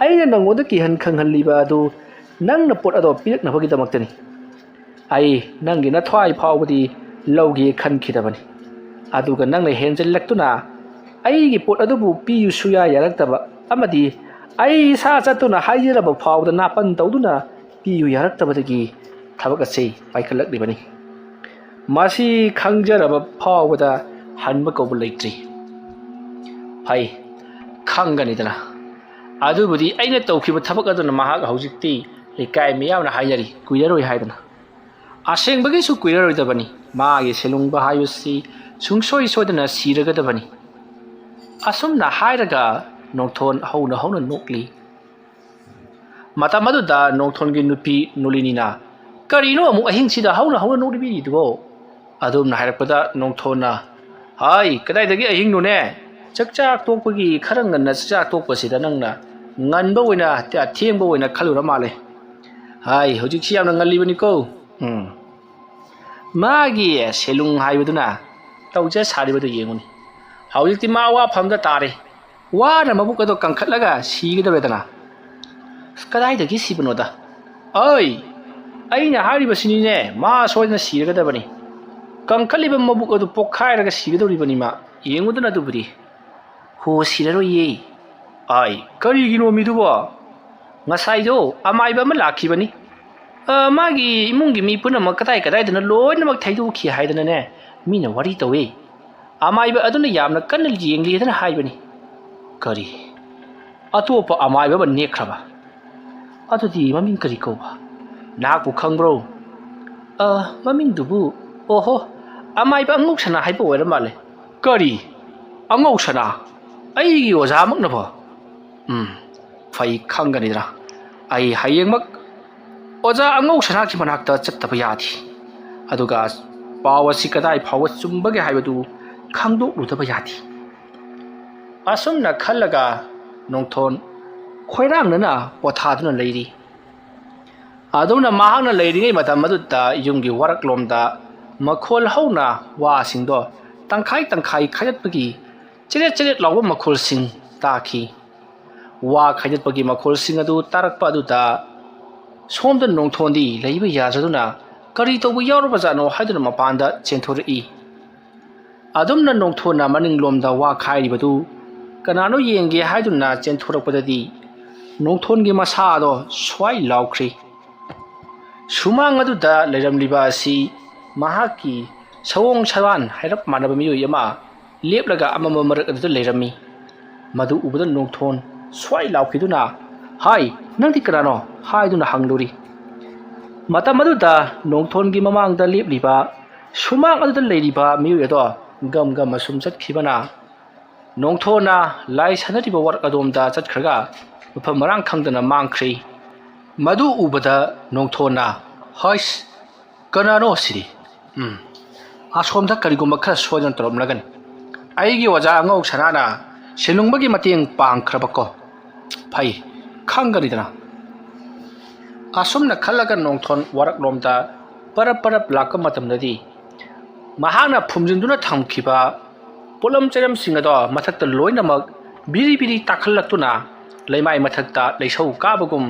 ꯑꯩꯅ ꯅꯪꯉꯣꯟꯗ ꯀꯤꯍꯟ ꯈꯪꯍꯜꯂꯤꯕ ꯑꯗꯨ ꯅꯪꯅ ꯄꯣꯠ ꯑꯗꯣ ꯄꯤꯔꯛꯅꯕꯒꯤꯗꯃꯛꯇꯅꯤ꯫ ꯑꯩ ꯅꯪꯒꯤ ꯅꯊ꯭ꯋꯥꯏ ꯐꯥꯎꯕꯗꯤ ꯂꯧꯒꯦ ꯈꯟꯈꯤꯗꯕꯅꯤ꯫ ꯑꯗꯨꯒ ꯅꯪꯅ ꯍꯦꯟꯖꯤꯜꯂꯛꯇꯨꯅ ꯑꯩꯒꯤ ꯄꯣꯠ ꯑꯗꯨꯕꯨ ꯄꯤꯌꯨ ꯁꯨꯌꯥ ꯌꯥꯔꯛꯇꯕ ꯑꯃꯗꯤ ꯑꯩ ꯏꯁꯥ ꯆꯠꯇꯨꯅ ꯍꯥꯏꯖꯔꯕ ꯐꯥꯎꯕꯗ ꯅꯥꯄꯟ ꯇꯧꯗꯨꯅ ꯄꯤꯌꯨ ꯌꯥꯔꯛꯇꯕꯗꯒꯤ ꯊꯕꯛ ꯑꯁꯤ ꯄꯥꯏꯈꯠꯂꯛꯂꯤꯕꯅꯤ꯫ ꯃꯁꯤ ꯈꯪꯖꯔꯕ ꯐꯥꯎꯕꯗ ꯍꯟꯕ ꯀꯧꯕ ꯂꯩꯇ꯭ꯔꯤ꯫ ꯐꯩ, ꯈꯪꯒꯅꯤꯗꯅ꯫ ꯑꯗꯨꯕꯨꯗꯤ ꯑꯩꯅ ꯇꯧꯈꯤꯕ ꯊꯕꯛ ꯑꯗꯨꯅ ꯃꯍꯥꯛ ꯍꯧꯖꯤꯛꯇꯤ ꯂꯩꯀꯥꯏ ꯃꯤꯌꯥꯝꯅ ꯍꯥꯏꯅꯔꯤ, ꯀꯨꯏꯔꯔꯣꯏ ꯍꯥꯏꯗꯅ꯫ ꯑꯁꯦꯡꯕꯒꯤꯁꯨ ꯀꯨꯏꯔꯔꯣꯏꯗꯕꯅꯤ꯫ ꯃꯥꯒꯤ ꯁꯦꯂꯨꯡꯕ ꯍꯥꯏꯕꯁꯤ ꯁꯨꯡꯁꯣꯏ ꯁꯣꯏꯗꯅ ꯁꯤꯔꯒꯗꯕꯅꯤ꯫" ꯑꯁꯨꯝꯅ ꯍꯥꯏꯔꯒ ꯅꯣꯡꯊꯣꯟ ꯍꯧꯅ ꯍꯧꯅ ꯅꯣꯛꯂꯤ꯫ ꯃꯇꯝ ꯑꯗꯨꯗ ꯅꯣꯡꯊꯣꯟꯒꯤ ꯅꯨꯄꯤ ꯅꯨꯂꯤꯅꯤꯅ, "ꯀꯔꯤꯅꯣ ꯑꯃꯨꯛ ꯑꯍꯤꯡꯁꯤꯗ ꯍꯧꯅ ꯍꯧꯅ ꯅꯣꯛꯂꯤꯕꯤꯔꯤꯗꯨꯕꯣ?" ꯑꯗꯨꯝꯅ ꯍꯥꯏꯔꯛꯄꯗ ꯅꯣꯡꯊꯣꯟꯅ, "ꯍꯥꯏ, ꯀꯗꯥꯏꯗꯒꯤ ꯑꯍꯤꯡꯅꯣꯅꯦ? ꯆꯥꯛꯆꯥ ꯇꯣꯛꯄꯒꯤ ꯈꯔ ꯉꯟꯅ ꯆꯥꯛꯆꯥ ꯇꯣꯛꯄꯁꯤꯗ ꯅꯪꯅ ꯉꯟꯕ ꯑꯣꯏꯅ, ꯊꯦꯡꯕ ꯑꯣꯏꯅ ꯈꯜꯂꯨꯔ ꯃꯥꯜꯂꯦ꯫ ꯍꯥꯏ, ꯍꯧꯖꯤꯛꯁꯤ ꯌꯥꯝꯅ ꯉꯜꯂꯤꯕꯅꯤꯀꯣ꯫" ꯎꯝ꯫ ꯃꯥꯒꯤ ꯁꯦꯂꯨꯡ ꯍꯥꯏꯕꯗꯨꯅ ꯇꯧꯖ ꯁꯥꯔꯤꯕꯗꯨ ꯌꯦꯡꯉꯨꯅꯤ꯫ ꯍꯧꯖꯤꯛꯇꯤ ꯃꯥ ꯋꯥꯐꯝꯗ ꯇꯥꯔꯦ꯫ ꯋꯥꯅ ꯃꯕꯨꯛ ꯑꯗꯣ ꯀꯟꯈꯠꯂꯒ ꯁꯤꯒꯗꯧꯔꯦꯗꯅ꯫ ꯑꯁ, ꯀꯗꯥꯏꯗꯒꯤ ꯁꯤꯕꯅꯣꯗ? ꯑꯩ, ꯑꯩꯅ ꯍꯥꯏꯔꯤꯕꯁꯤꯅꯤꯅꯦ, ꯃꯥ ꯁꯣꯏꯗꯅ ꯁꯤꯔꯒꯗꯕꯅꯤ꯫ ꯀꯟꯈꯠꯂꯤꯕ ꯃꯕꯨꯛ ꯑꯗꯨ ꯄꯣꯛꯈꯥꯏꯔꯒ ꯁꯤꯒꯗꯧꯔꯤꯕꯅꯤ ꯃꯥ꯫ ꯌꯦꯡꯉꯨꯗꯅ ꯑꯗꯨꯕꯨꯗꯤ꯫ ꯍꯣ, ꯁꯤꯔꯔꯣꯏꯌꯦ꯫ ꯑꯥꯏ, ꯀꯔꯤꯒꯤꯅꯣ ꯃꯤꯗꯨꯕꯣ? ꯉꯁꯥꯏꯗꯣ ꯑꯃꯥꯏꯕ ꯑꯃ ꯂꯥꯛꯈꯤꯕꯅꯤ꯫ ꯑ, ꯃꯥꯒꯤ ꯏꯃꯨꯡꯒꯤ ꯃꯤ ꯄꯨꯝꯅꯃꯛ ꯀꯗꯥꯏ ꯀꯗꯥꯏꯗꯅꯣ ꯂꯣꯏꯅꯃꯛ ꯊꯩꯗꯣꯛꯈꯤ ꯍꯥꯏꯗꯅꯅꯦ, ꯃꯤꯅ ꯋꯥꯔꯤ ꯇꯧꯏ꯫ ꯑꯃꯥꯏꯕ ꯑꯗꯨꯅ ꯌꯥꯝꯅ ꯀꯟꯅ ꯌꯦꯡꯂꯤꯗꯅ ꯍꯥꯏꯕꯅꯤ꯫ ꯀꯔꯤ? ꯑꯇꯣꯞꯄ ꯑꯃꯥꯏꯕ ꯑꯃ ꯅꯦꯛꯈ꯭ꯔꯕ? ꯑꯗꯨꯗꯤ ꯃꯃꯤꯡ ꯀꯔꯤ ꯀꯧꯕ? ꯅꯍꯥꯛꯄꯨ ꯈꯪꯕ꯭ꯔꯣ? ꯑ, ꯃꯃꯤꯡꯗꯨꯕꯨ, ꯑꯣꯍꯣ, ꯑꯃꯥꯏꯕ ꯑꯉꯧꯁꯅꯥ ꯍꯥꯏꯕ ꯑꯣꯏꯔ ꯃꯥꯜꯂꯦ꯫ ꯀꯔꯤ? ꯑꯉꯧꯁꯅꯥ? ꯑꯩꯒꯤ ꯑꯣꯖꯥꯃꯛꯅꯕꯣ? ꯎꯝ, ꯐꯩ, ꯈꯪꯒꯅꯤꯗꯅ꯫ ꯑꯩ ꯍꯌꯦꯡꯃꯛ ꯑꯣꯖꯥ ꯑꯉꯧ ꯁꯅꯥꯒꯤ ꯃꯅꯥꯛꯇ ꯆꯠꯇꯕ ꯌꯥꯗꯦ꯫ ꯑꯗꯨꯒ ꯄꯥꯎ ꯑꯁꯤ ꯀꯗꯥꯏ ꯐꯥꯎꯕ ꯆꯨꯝꯕꯒꯦ ꯍꯥꯏꯕꯗꯨ ꯈꯪꯗꯣꯛꯂꯨꯗꯕ ꯌꯥꯗꯦ꯫ ꯑꯁꯨꯝꯅ ꯈꯜꯂꯒ ꯅꯣꯡꯊꯣꯟ ꯈꯣꯏꯔꯥꯡꯅꯅ ꯄꯣꯊꯥꯗꯨꯅ ꯂꯩꯔꯤ꯫ ꯑꯗꯨꯝꯅ ꯃꯍꯥꯛꯅ ꯂꯩꯔꯤꯉꯩ ꯃꯇꯝ ꯑꯗꯨꯗ ꯌꯨꯝꯒꯤ ꯋꯥꯔꯛꯂꯣꯝꯗ ꯃꯈꯣꯜ ꯍꯧꯅ ꯋꯥꯁꯤꯡꯗꯣ ꯇꯪꯈꯥꯏ ꯇꯪꯈꯥꯏ ꯈꯥꯏꯗꯠꯄꯒꯤ ꯆꯦꯔꯦꯠ ꯆꯦꯔꯦꯠ ꯂꯥꯎꯕ ꯃꯈꯣꯜꯁꯤꯡ ꯇꯥꯈꯤ꯫ ꯋꯥ ꯈꯥꯏꯗꯠꯄꯒꯤ ꯃꯈꯣꯜꯁꯤꯡ ꯑꯗꯨ ꯇꯥꯔꯛꯄ ꯑꯗꯨꯗ ꯁꯣꯝꯗ ꯅꯣꯡꯊꯣꯟꯗꯤ ꯂꯩꯕ ꯌꯥꯖꯗꯨꯅ ꯀꯔꯤ ꯇꯧꯕ ꯌꯥꯎꯔꯕꯖꯥꯠꯅꯣ ꯍꯥꯏꯗꯨꯅ ꯃꯄꯥꯟꯗ ꯆꯦꯟꯊꯣꯔꯛꯏ꯫ ꯑꯗꯨꯝꯅ ꯅꯣꯡꯊꯣꯟꯅ ꯃꯅꯤꯡꯂꯣꯝꯗ ꯋꯥ ꯈꯥꯏꯔꯤꯕꯗꯨ ꯀꯅꯥꯅꯣ ꯌꯦꯡꯒꯦ ꯍꯥꯏꯗꯨꯅ ꯆꯦꯟꯊꯣꯔꯛꯄꯗꯗꯤ ꯅꯣꯡꯊꯣꯟꯒꯤ ꯃꯁꯥꯗꯣ ꯁ꯭ꯋꯥꯏ ꯂꯥꯎꯈ꯭ꯔꯤ꯫ ꯁꯨꯃꯥꯡ ꯑꯗꯨꯗ ꯂꯩꯔꯝꯂꯤꯕ ꯑꯁꯤ ꯃꯍꯥꯛꯀꯤ ꯁꯑꯣꯡ ꯁꯥꯗꯥꯟ ꯍꯥꯏꯔꯞ ꯃꯥꯟꯅꯕ ꯃꯤꯑꯣꯏ ꯑꯃ ꯂꯦꯞꯂꯒ ꯑꯃꯝꯕ ꯃꯔꯛ ꯑꯗꯨꯗ ꯂꯩꯔꯝꯃꯤ꯫ ꯃꯗꯨ ꯎꯕꯗ ꯅꯣꯡꯊꯣꯟ ꯁ꯭ꯋꯥꯏ ꯂꯥꯎꯈꯤꯗꯨꯅ, "ꯍꯥꯏ, ꯅꯪꯗꯤ ꯀꯅꯥꯅꯣ?" ꯍꯥꯏꯗꯨꯅ ꯍꯪꯂꯨꯔꯤ꯫ ꯃꯇꯝ ꯑꯗꯨꯗ ꯅꯣꯡꯊꯣꯟꯒꯤ ꯃꯃꯥꯡꯗ ꯂꯦꯞꯂꯤꯕ ꯁꯨꯃꯥꯡ ꯑꯗꯨꯗ ꯂꯩꯔꯤꯕ ꯃꯤꯑꯣꯏ ꯑꯗꯣ ꯒꯝ ꯒꯝ ꯑꯁꯨꯝ ꯆꯠꯈꯤꯕꯅ ꯅꯣꯡꯊꯣꯟꯅ ꯂꯥꯏ ꯁꯥꯟꯅꯔꯤꯕ ꯋꯥꯔꯛ ꯑꯗꯣꯝꯗ ꯆꯠꯈ꯭ꯔꯒ ꯃꯐꯝ ꯃꯔꯥꯡ ꯈꯪꯗꯅ ꯃꯥꯡꯈ꯭ꯔꯤ꯫ ꯃꯗꯨ ꯎꯕꯗ ꯅꯣꯡꯊꯣꯟꯅ, "ꯍꯩꯁ, ꯀꯅꯥꯅꯣ ꯁꯤꯗꯤ? ꯎꯝ, ꯑꯁꯣꯝꯗ ꯀꯔꯤꯒꯨꯝꯕ ꯈꯔ ꯁꯣꯏꯗꯅ ꯇꯧꯔꯝꯂꯒꯅꯤ꯫ ꯑꯩꯒꯤ ꯑꯣꯖꯥ ꯑꯉꯧ ꯁꯅꯥꯅ ꯁꯤꯂꯨꯡꯕꯒꯤ ꯃꯇꯦꯡ ꯄꯥꯡꯈ꯭ꯔꯕꯀꯣ? ꯐꯩ, ꯈꯪꯒꯅꯤꯗꯅ꯫" ꯑꯁꯨꯝꯅ ꯈꯜꯂꯒ ꯅꯣꯡꯊꯣꯟ ꯋꯥꯔꯛꯂꯣꯝꯗ ꯄꯔꯞ ꯄꯔꯞ ꯂꯥꯛꯄ ꯃꯇꯝꯗꯗꯤ ꯃꯍꯥꯛꯅ ꯐꯨꯝꯖꯤꯟꯗꯨꯅ ꯊꯝꯈꯤꯕ ꯄꯣꯠꯂꯝ ꯆꯩꯔꯝꯁꯤꯡ ꯑꯗꯣ ꯃꯊꯛꯇ ꯂꯣꯏꯅꯃꯛ ꯕꯤꯔꯤ ꯕꯤꯔꯤ ꯇꯥꯈꯠꯂꯛꯇꯨꯅ ꯂꯩꯃꯥꯏ ꯃꯊꯛꯇ ꯂꯩꯁꯧ ꯀꯥꯕꯒꯨꯝ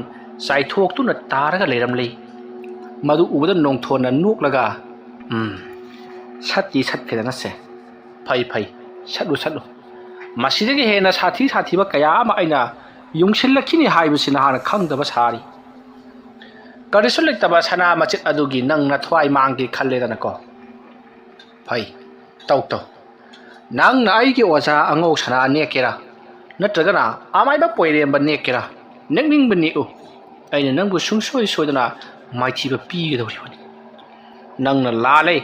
ꯆꯥꯏꯊꯣꯛꯇꯨꯅ ꯇꯥꯔꯒ ꯂꯩꯔꯝꯂꯤ꯫ ꯃꯗꯨ ꯎꯕꯗ ꯅꯣꯡꯊꯣꯟꯅ ꯅꯣꯛꯂꯒ, "ꯎꯝ, ꯁꯠꯇꯤ ꯁꯠꯈꯤꯗꯅꯁꯦ꯫ ꯐꯩ, ꯐꯩ, ꯁꯠꯂꯨ, ꯁꯠꯂꯨ꯫ ꯃꯁꯤꯗꯒꯤ ꯍꯦꯟꯅ ꯁꯥꯊꯤ ꯁꯥꯊꯤꯕ ꯀꯌꯥ ꯑꯃ ꯑꯩꯅ ꯌꯨꯡꯁꯤꯜꯂꯛꯈꯤꯅꯤ ꯍꯥꯏꯕꯁꯤ ꯅꯍꯥꯟꯅ ꯈꯪꯗꯕ ꯁꯥꯔꯤ꯫ ꯀꯔꯤꯁꯨ ꯂꯩꯇꯕ ꯁꯅꯥ ꯃꯆꯦꯠ ꯑꯗꯨꯒꯤ ꯅꯪ ꯅꯊ꯭ꯋꯥꯏ ꯃꯥꯡꯒꯦ ꯈꯜꯂꯦꯗꯅꯀꯣ? ꯐꯩ, ꯇꯧ, ꯇꯧ꯫ ꯅꯪꯅ ꯑꯩꯒꯤ ꯑꯣꯖꯥ ꯑꯉꯧ ꯁꯅꯥ ꯅꯦꯛꯀꯦꯔꯥ? ꯅꯠꯇ꯭ꯔꯒꯅ ꯑꯃꯥꯏꯕ ꯄꯣꯏꯔꯦꯝꯕ ꯅꯦꯛꯀꯦꯔꯥ? ꯅꯦꯛꯅꯤꯡꯕ ꯅꯦꯛꯎ꯫ ꯑꯩꯅ ꯅꯪꯕꯨ ꯁꯨꯡꯁꯣꯏ ꯁꯣꯏꯗꯅ ꯃꯥꯏꯊꯤꯕ ꯄꯤꯒꯗꯧꯔꯤꯕꯅꯤ꯫ ꯅꯪꯅ ꯂꯥꯜꯂꯦ,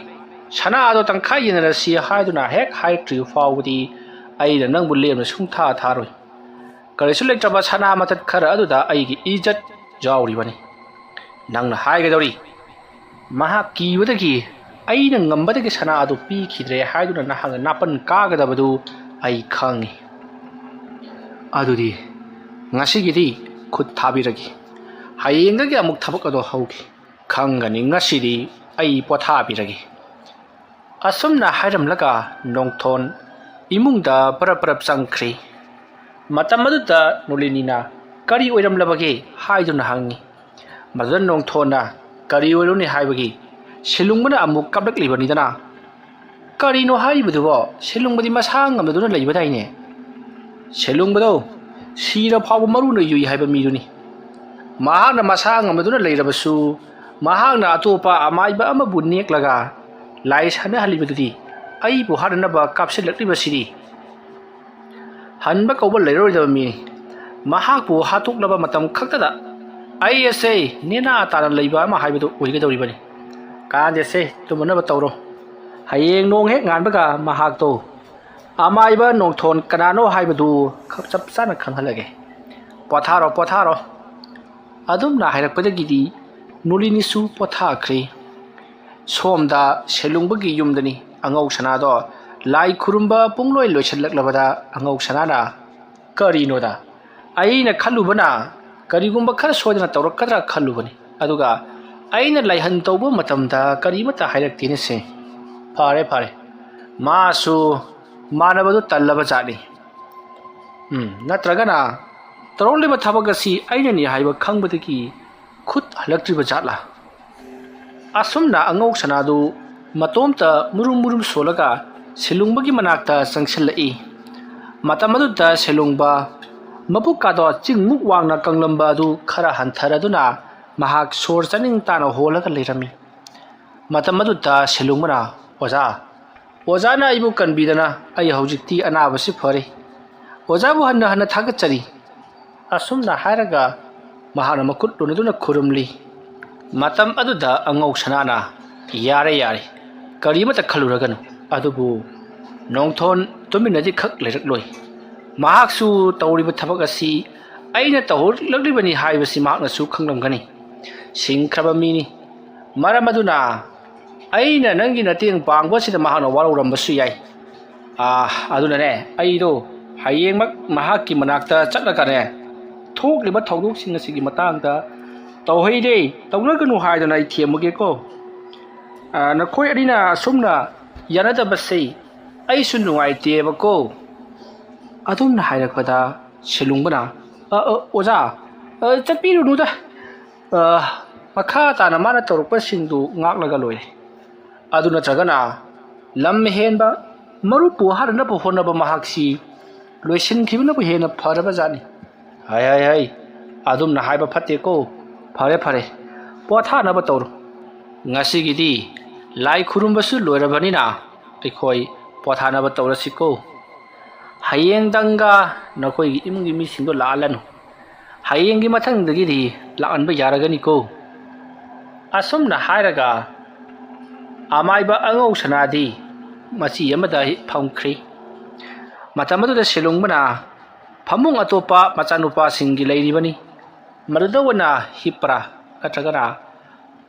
ꯁꯅꯥ ꯑꯗꯣ ꯇꯪꯈꯥꯏ ꯌꯦꯟꯅꯔꯁꯤ ꯍꯥꯏꯗꯨꯅ ꯍꯦꯛ ꯍꯥꯏꯔꯛꯇ꯭ꯔꯤꯕ ꯐꯥꯎꯕꯗꯤ ꯑꯩꯅ ꯅꯪꯕꯨ ꯂꯦꯝꯅ ꯁꯨꯡꯊꯥ ꯊꯥꯔꯣꯏ꯫ ꯀꯔꯤꯁꯨ ꯂꯩꯇ꯭ꯔꯕ ꯁꯅꯥ ꯃꯇꯠ ꯈꯔ ꯑꯗꯨꯗ ꯑꯩꯒꯤ ꯏꯖꯠ ꯌꯥꯎꯔꯤꯕꯅꯤ꯫ ꯅꯪꯅ ꯍꯥꯏꯒꯗꯧꯔꯤ, ꯃꯍꯥꯛ ꯀꯤꯕꯗꯒꯤ ꯑꯩꯅ ꯉꯝꯕꯗꯒꯤ ꯁꯅꯥ ꯑꯗꯨ ꯄꯤꯈꯤꯗ꯭ꯔꯦ ꯍꯥꯏꯗꯨꯅ ꯅꯍꯥꯛꯅ ꯅꯥꯄꯟ ꯀꯥꯒꯗꯕꯗꯨ ꯑꯩ ꯈꯪꯏ꯫ ꯑꯗꯨꯗꯤ ꯉꯁꯤꯒꯤꯗꯤ ꯈꯨꯠ ꯊꯥꯕꯤꯔꯒꯦ꯫ ꯍꯌꯦꯡꯗꯒꯤ ꯑꯃꯨꯛ ꯊꯕꯛ ꯑꯗꯨ ꯍꯧꯈꯤ꯫ ꯈꯪꯒꯅꯤ, ꯉꯁꯤꯗꯤ ꯑꯩ ꯄꯣꯊꯥꯕꯤꯔꯒꯦ꯫ ꯑꯁꯨꯝꯅ ꯍꯥꯏꯔꯝꯂꯒ ꯅꯣꯡꯊꯣꯟ ꯏꯃꯨꯡꯗ ꯄꯔꯞ ꯄꯔꯞ ꯆꯪꯈ꯭ꯔꯤ꯫ ꯃꯇꯝ ꯑꯗꯨꯗ ꯅꯣꯂꯤꯅꯤꯅ "ꯀꯔꯤ ꯑꯣꯏꯔꯝꯂꯕꯒꯦ?" ꯍꯥꯏꯗꯨꯅ ꯍꯪꯉꯤ꯫ ꯃꯗꯨꯗ ꯅꯣꯡꯊꯣꯟꯅ "ꯀꯔꯤ ꯑꯣꯏꯔꯨꯅꯤ ꯍꯥꯏꯕꯒꯤ, ꯁꯤꯂꯨꯡꯕꯅ ꯑꯃꯨꯛ ꯀꯞꯂꯛꯂꯤꯕꯅꯤꯗꯅ꯫ ꯀꯔꯤꯅꯣ ꯍꯥꯏꯔꯤꯕꯗꯨꯕꯣ? ꯁꯤꯂꯨꯡꯕꯗꯤ ꯃꯁꯥ ꯉꯝꯗꯗꯨꯅ ꯂꯩꯕꯗꯥꯏꯅꯦ?" "ꯁꯤꯂꯨꯡꯕꯗꯣ ꯁꯤꯔ ꯐꯥꯎꯕ ꯃꯔꯨꯅ ꯌꯨꯏ ꯍꯥꯏꯕ ꯃꯤꯗꯨꯅꯤ꯫ ꯃꯍꯥꯛꯅ ꯃꯁꯥ ꯉꯝꯗꯗꯨꯅ ꯂꯩꯔꯕꯁꯨ, ꯃꯍꯥꯛꯅ ꯑꯇꯣꯞꯄ ꯑꯃꯥꯏꯕ ꯑꯃꯕꯨ ꯅꯦꯛꯂꯒ ꯂꯥꯏ ꯁꯥꯟꯅꯍꯜꯂꯤꯕꯗꯨꯗꯤ ꯑꯩꯕꯨ ꯍꯥꯠꯅꯅꯕ ꯀꯥꯞꯁꯤꯜꯂꯛꯂꯤꯕꯁꯤꯗꯤ꯫ ꯍꯟꯕ ꯀꯧꯕ ꯂꯩꯔꯔꯣꯏꯗꯕ ꯃꯤꯅꯤ꯫ ꯃꯍꯥꯛꯄꯨ ꯍꯥꯠꯇꯣꯛꯅꯕ ꯃꯇꯝ ꯈꯛꯇꯗ ꯑꯩ ꯑꯁꯦ ꯅꯦꯅꯥ ꯇꯥꯅ ꯂꯩꯕ ꯑꯃ ꯍꯥꯏꯕꯗꯨ ꯑꯣꯏꯒꯗꯧꯔꯤꯕꯅꯤ꯫ ꯀꯥꯟꯗꯦꯁꯦ, ꯇꯨꯝꯅꯅꯕ ꯇꯧꯔꯣ꯫ ꯍꯌꯦꯡ ꯅꯣꯡ ꯍꯦꯛ ꯉꯥꯟꯕꯒ ꯃꯍꯥꯛꯇꯣ ꯑꯃꯥꯏꯕ ꯅꯣꯡꯊꯣꯟ ꯀꯅꯥꯅꯣ ꯍꯥꯏꯕꯗꯨ ꯈ-, ꯆꯞ ꯆꯥꯅ ꯈꯪꯍꯜꯂꯒꯦ꯫ ꯄꯣꯊꯥꯔꯣ, ꯄꯣꯊꯥꯔꯣ꯫" ꯑꯗꯨꯝꯅ ꯍꯥꯏꯔꯛꯄꯗꯒꯤꯗꯤ ꯅꯣꯂꯤꯅꯤꯁꯨ ꯄꯣꯊꯥꯈ꯭ꯔꯦ꯫ ꯁꯣꯝꯗ ꯁꯦꯂꯨꯡꯕꯒꯤ ꯌꯨꯝꯗꯅꯤ꯫ ꯑꯉꯧ ꯁꯅꯥꯗꯣ ꯂꯥꯏ ꯈꯨꯔꯨꯝꯕ ꯄꯨꯡꯂꯣꯏ ꯂꯣꯏꯁꯤꯜꯂꯛꯂꯕꯗ ꯑꯉꯧ ꯁꯅꯥꯅ, "ꯀꯔꯤꯅꯣꯗ? ꯑꯩꯅ ꯈꯜꯂꯨꯕꯅ ꯀꯔꯤꯒꯨꯝꯕ ꯈꯔ ꯁꯣꯏꯗꯅ ꯇꯧꯔꯛꯀꯗ꯭ꯔꯥ ꯈꯜꯂꯨꯕꯅꯤ, ꯑꯗꯨꯒ ꯑꯩꯅ ꯂꯥꯏꯍꯟ ꯇꯧꯕ ꯃꯇꯝꯗ ꯀꯔꯤꯃꯠꯇ ꯍꯥꯏꯔꯛꯇꯦꯅꯦ ꯁꯦ꯫ ꯐꯔꯦ, ꯐꯔꯦ, ꯃꯥꯁꯨ ꯃꯥꯟꯅꯕꯗꯨ ꯇꯜꯂꯕ ꯖꯥꯠꯅꯤ꯫ ꯎꯝ, ꯅꯠꯇ꯭ꯔꯒꯅ ꯇꯧꯔꯛꯂꯤꯕ ꯊꯕꯛ ꯑꯁꯤ ꯑꯩꯅꯅꯤ ꯍꯥꯏꯕ ꯈꯪꯕꯗꯒꯤ ꯈꯨꯠ ꯍꯜꯂꯛꯇ꯭ꯔꯤꯕ ꯖꯥꯠꯂꯥ?" ꯑꯁꯨꯝꯅ ꯑꯉꯧ ꯁꯅꯥꯗꯨ ꯃꯇꯣꯝꯇ ꯃꯨꯔꯨꯝ ꯃꯨꯔꯨꯝ ꯁꯣꯜꯂꯒ ꯁꯦꯂꯨꯡꯕꯒꯤ ꯃꯅꯥꯛꯇ ꯆꯪꯁꯤꯜꯂꯛꯏ꯫ ꯃꯇꯝ ꯑꯗꯨꯗ ꯁꯦꯂꯨꯡꯕ ꯃꯄꯨꯛꯀꯥꯗꯣ ꯆꯤꯡꯃꯨꯛ ꯋꯥꯡꯅ ꯀꯪꯂꯝꯕ ꯑꯗꯨ ꯈꯔ ꯍꯟꯊꯔꯗꯨꯅ ꯃꯍꯥꯛ ꯁꯣꯔ ꯆꯥꯅꯤꯡ ꯇꯥꯅ ꯍꯣꯜꯂꯒ ꯂꯩꯔꯝꯃꯤ꯫ ꯃꯇꯝ ꯑꯗꯨꯗ ꯁꯦꯂꯨꯡꯕꯅ, "ꯑꯣꯖꯥ, ꯑꯣꯖꯥꯅ ꯑꯩꯕꯨ ꯀꯟꯕꯤꯗꯅ ꯑꯩ ꯍꯧꯖꯤꯛꯇꯤ ꯑꯅꯥꯕꯁꯤ ꯐꯔꯦ꯫ ꯑꯣꯖꯥꯕꯨ ꯍꯟꯅ ꯍꯟꯅ ꯊꯥꯒꯠꯆꯔꯤ꯫" ꯑꯁꯨꯝꯅ ꯍꯥꯏꯔꯒ ꯃꯍꯥꯛꯅ ꯃꯈꯨꯠ ꯂꯣꯟꯅꯗꯨꯅ ꯈꯨꯔꯨꯝꯂꯤ꯫ ꯃꯇꯝ ꯑꯗꯨꯗ ꯑꯉꯧ ꯁꯅꯥꯅ, "ꯌꯥꯔꯦ, ꯌꯥꯔꯦ, ꯀꯔꯤꯃꯠꯇ ꯈꯜꯂꯨꯔꯒꯅꯨ꯫ ꯑꯗꯨꯕꯨ ꯅꯣꯡꯊꯣꯟ ꯇꯨꯃꯤꯟꯅꯗꯤ ꯈꯛ ꯂꯩꯔꯛꯂꯣꯏ꯫ ꯃꯍꯥꯛꯁꯨ ꯇꯧꯔꯤꯕ ꯊꯕꯛ ꯑꯁꯤ ꯑꯩꯅ ꯇꯧꯍꯜꯂꯛꯂꯤꯕꯅꯤ ꯍꯥꯏꯕꯁꯤ ꯃꯍꯥꯛꯅꯁꯨ ꯈꯪꯂꯝꯒꯅꯤ꯫ ꯁꯤꯡꯈ꯭ꯔꯕ ꯃꯤꯅꯤ꯫ ꯃꯔꯝ ꯑꯗꯨꯅ ꯑꯩꯅ ꯅꯪꯒꯤ ꯃꯇꯦꯡ ꯄꯥꯡꯕꯁꯤꯗ ꯃꯍꯥꯛꯅ ꯋꯥꯔꯧꯔꯝꯕꯁꯨ ꯌꯥꯏ꯫ ꯑꯥ, ꯑꯗꯨꯅꯅꯦ, ꯑꯩꯗꯣ ꯍꯌꯦꯡꯃꯛ ꯃꯍꯥꯛꯀꯤ ꯃꯅꯥꯛꯇ ꯆꯠꯂꯒꯅꯦ, ꯊꯣꯛꯂꯤꯕ ꯊꯧꯗꯣꯛꯁꯤꯡ ꯑꯁꯤꯒꯤ ꯃꯇꯥꯡꯗ ꯇꯧꯍꯩꯗꯦ, ꯇꯧꯅꯒꯅꯨ ꯍꯥꯏꯗꯅ ꯑꯩ ꯊꯦꯝꯃꯒꯦꯀꯣ꯫ ꯑꯥ, ꯅꯈꯣꯏ ꯑꯅꯤꯅ ꯑꯁꯨꯝꯅ ꯌꯥꯅꯗꯕꯁꯦ ꯑꯩꯁꯨ ꯅꯨꯡꯉꯥꯏꯇꯦꯕꯀꯣ꯫ ꯑꯗꯨꯝꯅ ꯍꯥꯏꯔꯛꯄꯗ ꯁꯦꯂꯨꯡꯕꯅ, "ꯑ, ꯑ, ꯑꯣꯖꯥ, ꯑ, ꯆꯠꯄꯤꯔꯨꯅꯨꯗ꯫ ꯑ, ꯃꯈꯥ ꯇꯥꯅ ꯃꯥꯅ ꯇꯧꯔꯛꯄꯁꯤꯡꯗꯨ ꯉꯥꯛꯂꯒ ꯂꯣꯏꯔꯦ꯫ ꯑꯗꯨ ꯅꯠꯇ꯭ꯔꯒꯅ ꯂꯝ ꯍꯦꯟꯕ ꯃꯔꯨꯞꯄꯨ ꯍꯥꯠꯅꯅꯕ ꯍꯣꯠꯅꯕ ꯃꯍꯥꯛꯁꯤ ꯂꯣꯏꯁꯤꯟꯈꯤꯕꯅꯕꯨ ꯍꯦꯟꯅ ꯐꯔꯕꯖꯥꯠꯅꯤ꯫ ꯍꯥꯏ, ꯍꯥꯏ, ꯍꯥꯏ, ꯑꯗꯨꯝꯅ ꯍꯥꯏꯕ ꯐꯠꯇꯦꯀꯣ꯫ ꯐꯔꯦ, ꯐꯔꯦ, ꯄꯣꯊꯥꯅꯕ ꯇꯧꯔꯣ꯫ ꯉꯁꯤꯒꯤꯗꯤ ꯂꯥꯏ ꯈꯨꯔꯨꯝꯕꯁꯨ ꯂꯣꯏꯔꯕꯅꯤꯅ ꯑꯩꯈꯣꯏ ꯄꯣꯊꯥꯅꯕ ꯇꯧꯔꯁꯤꯀꯣ꯫ ꯍꯌꯦꯡꯗꯪꯒ ꯅꯈꯣꯏꯒꯤ ꯏꯃꯨꯡꯒꯤ ꯃꯤꯁꯤꯡꯗꯣ ꯂꯥꯛꯍꯜꯂꯅꯨ꯫ ꯍꯌꯦꯡꯒꯤ ꯃꯊꯪꯗꯒꯤꯗꯤ ꯂꯥꯛꯍꯟꯕ ꯌꯥꯔꯒꯅꯤꯀꯣ꯫" ꯑꯁꯨꯝꯅ ꯍꯥꯏꯔꯒ ꯑꯃꯥꯏꯕ ꯑꯉꯧ ꯁꯅꯥꯗꯤ ꯃꯆꯤ ꯑꯃꯗ ꯐꯝꯈ꯭ꯔꯤ꯫ ꯃꯇꯝ ꯑꯗꯨꯗ ꯁꯦꯂꯨꯡꯕꯅ ꯐꯃꯨꯡ ꯑꯇꯣꯞꯄ ꯃꯆꯥꯅꯨꯄꯥꯁꯤꯡꯒꯤ ꯂꯩꯔꯤꯕꯅꯤ꯫ ꯃꯗꯨꯗ ꯑꯣꯏꯅ ꯍꯤꯞꯄ꯭ꯔꯥ ꯅꯠꯇ꯭ꯔꯒꯅ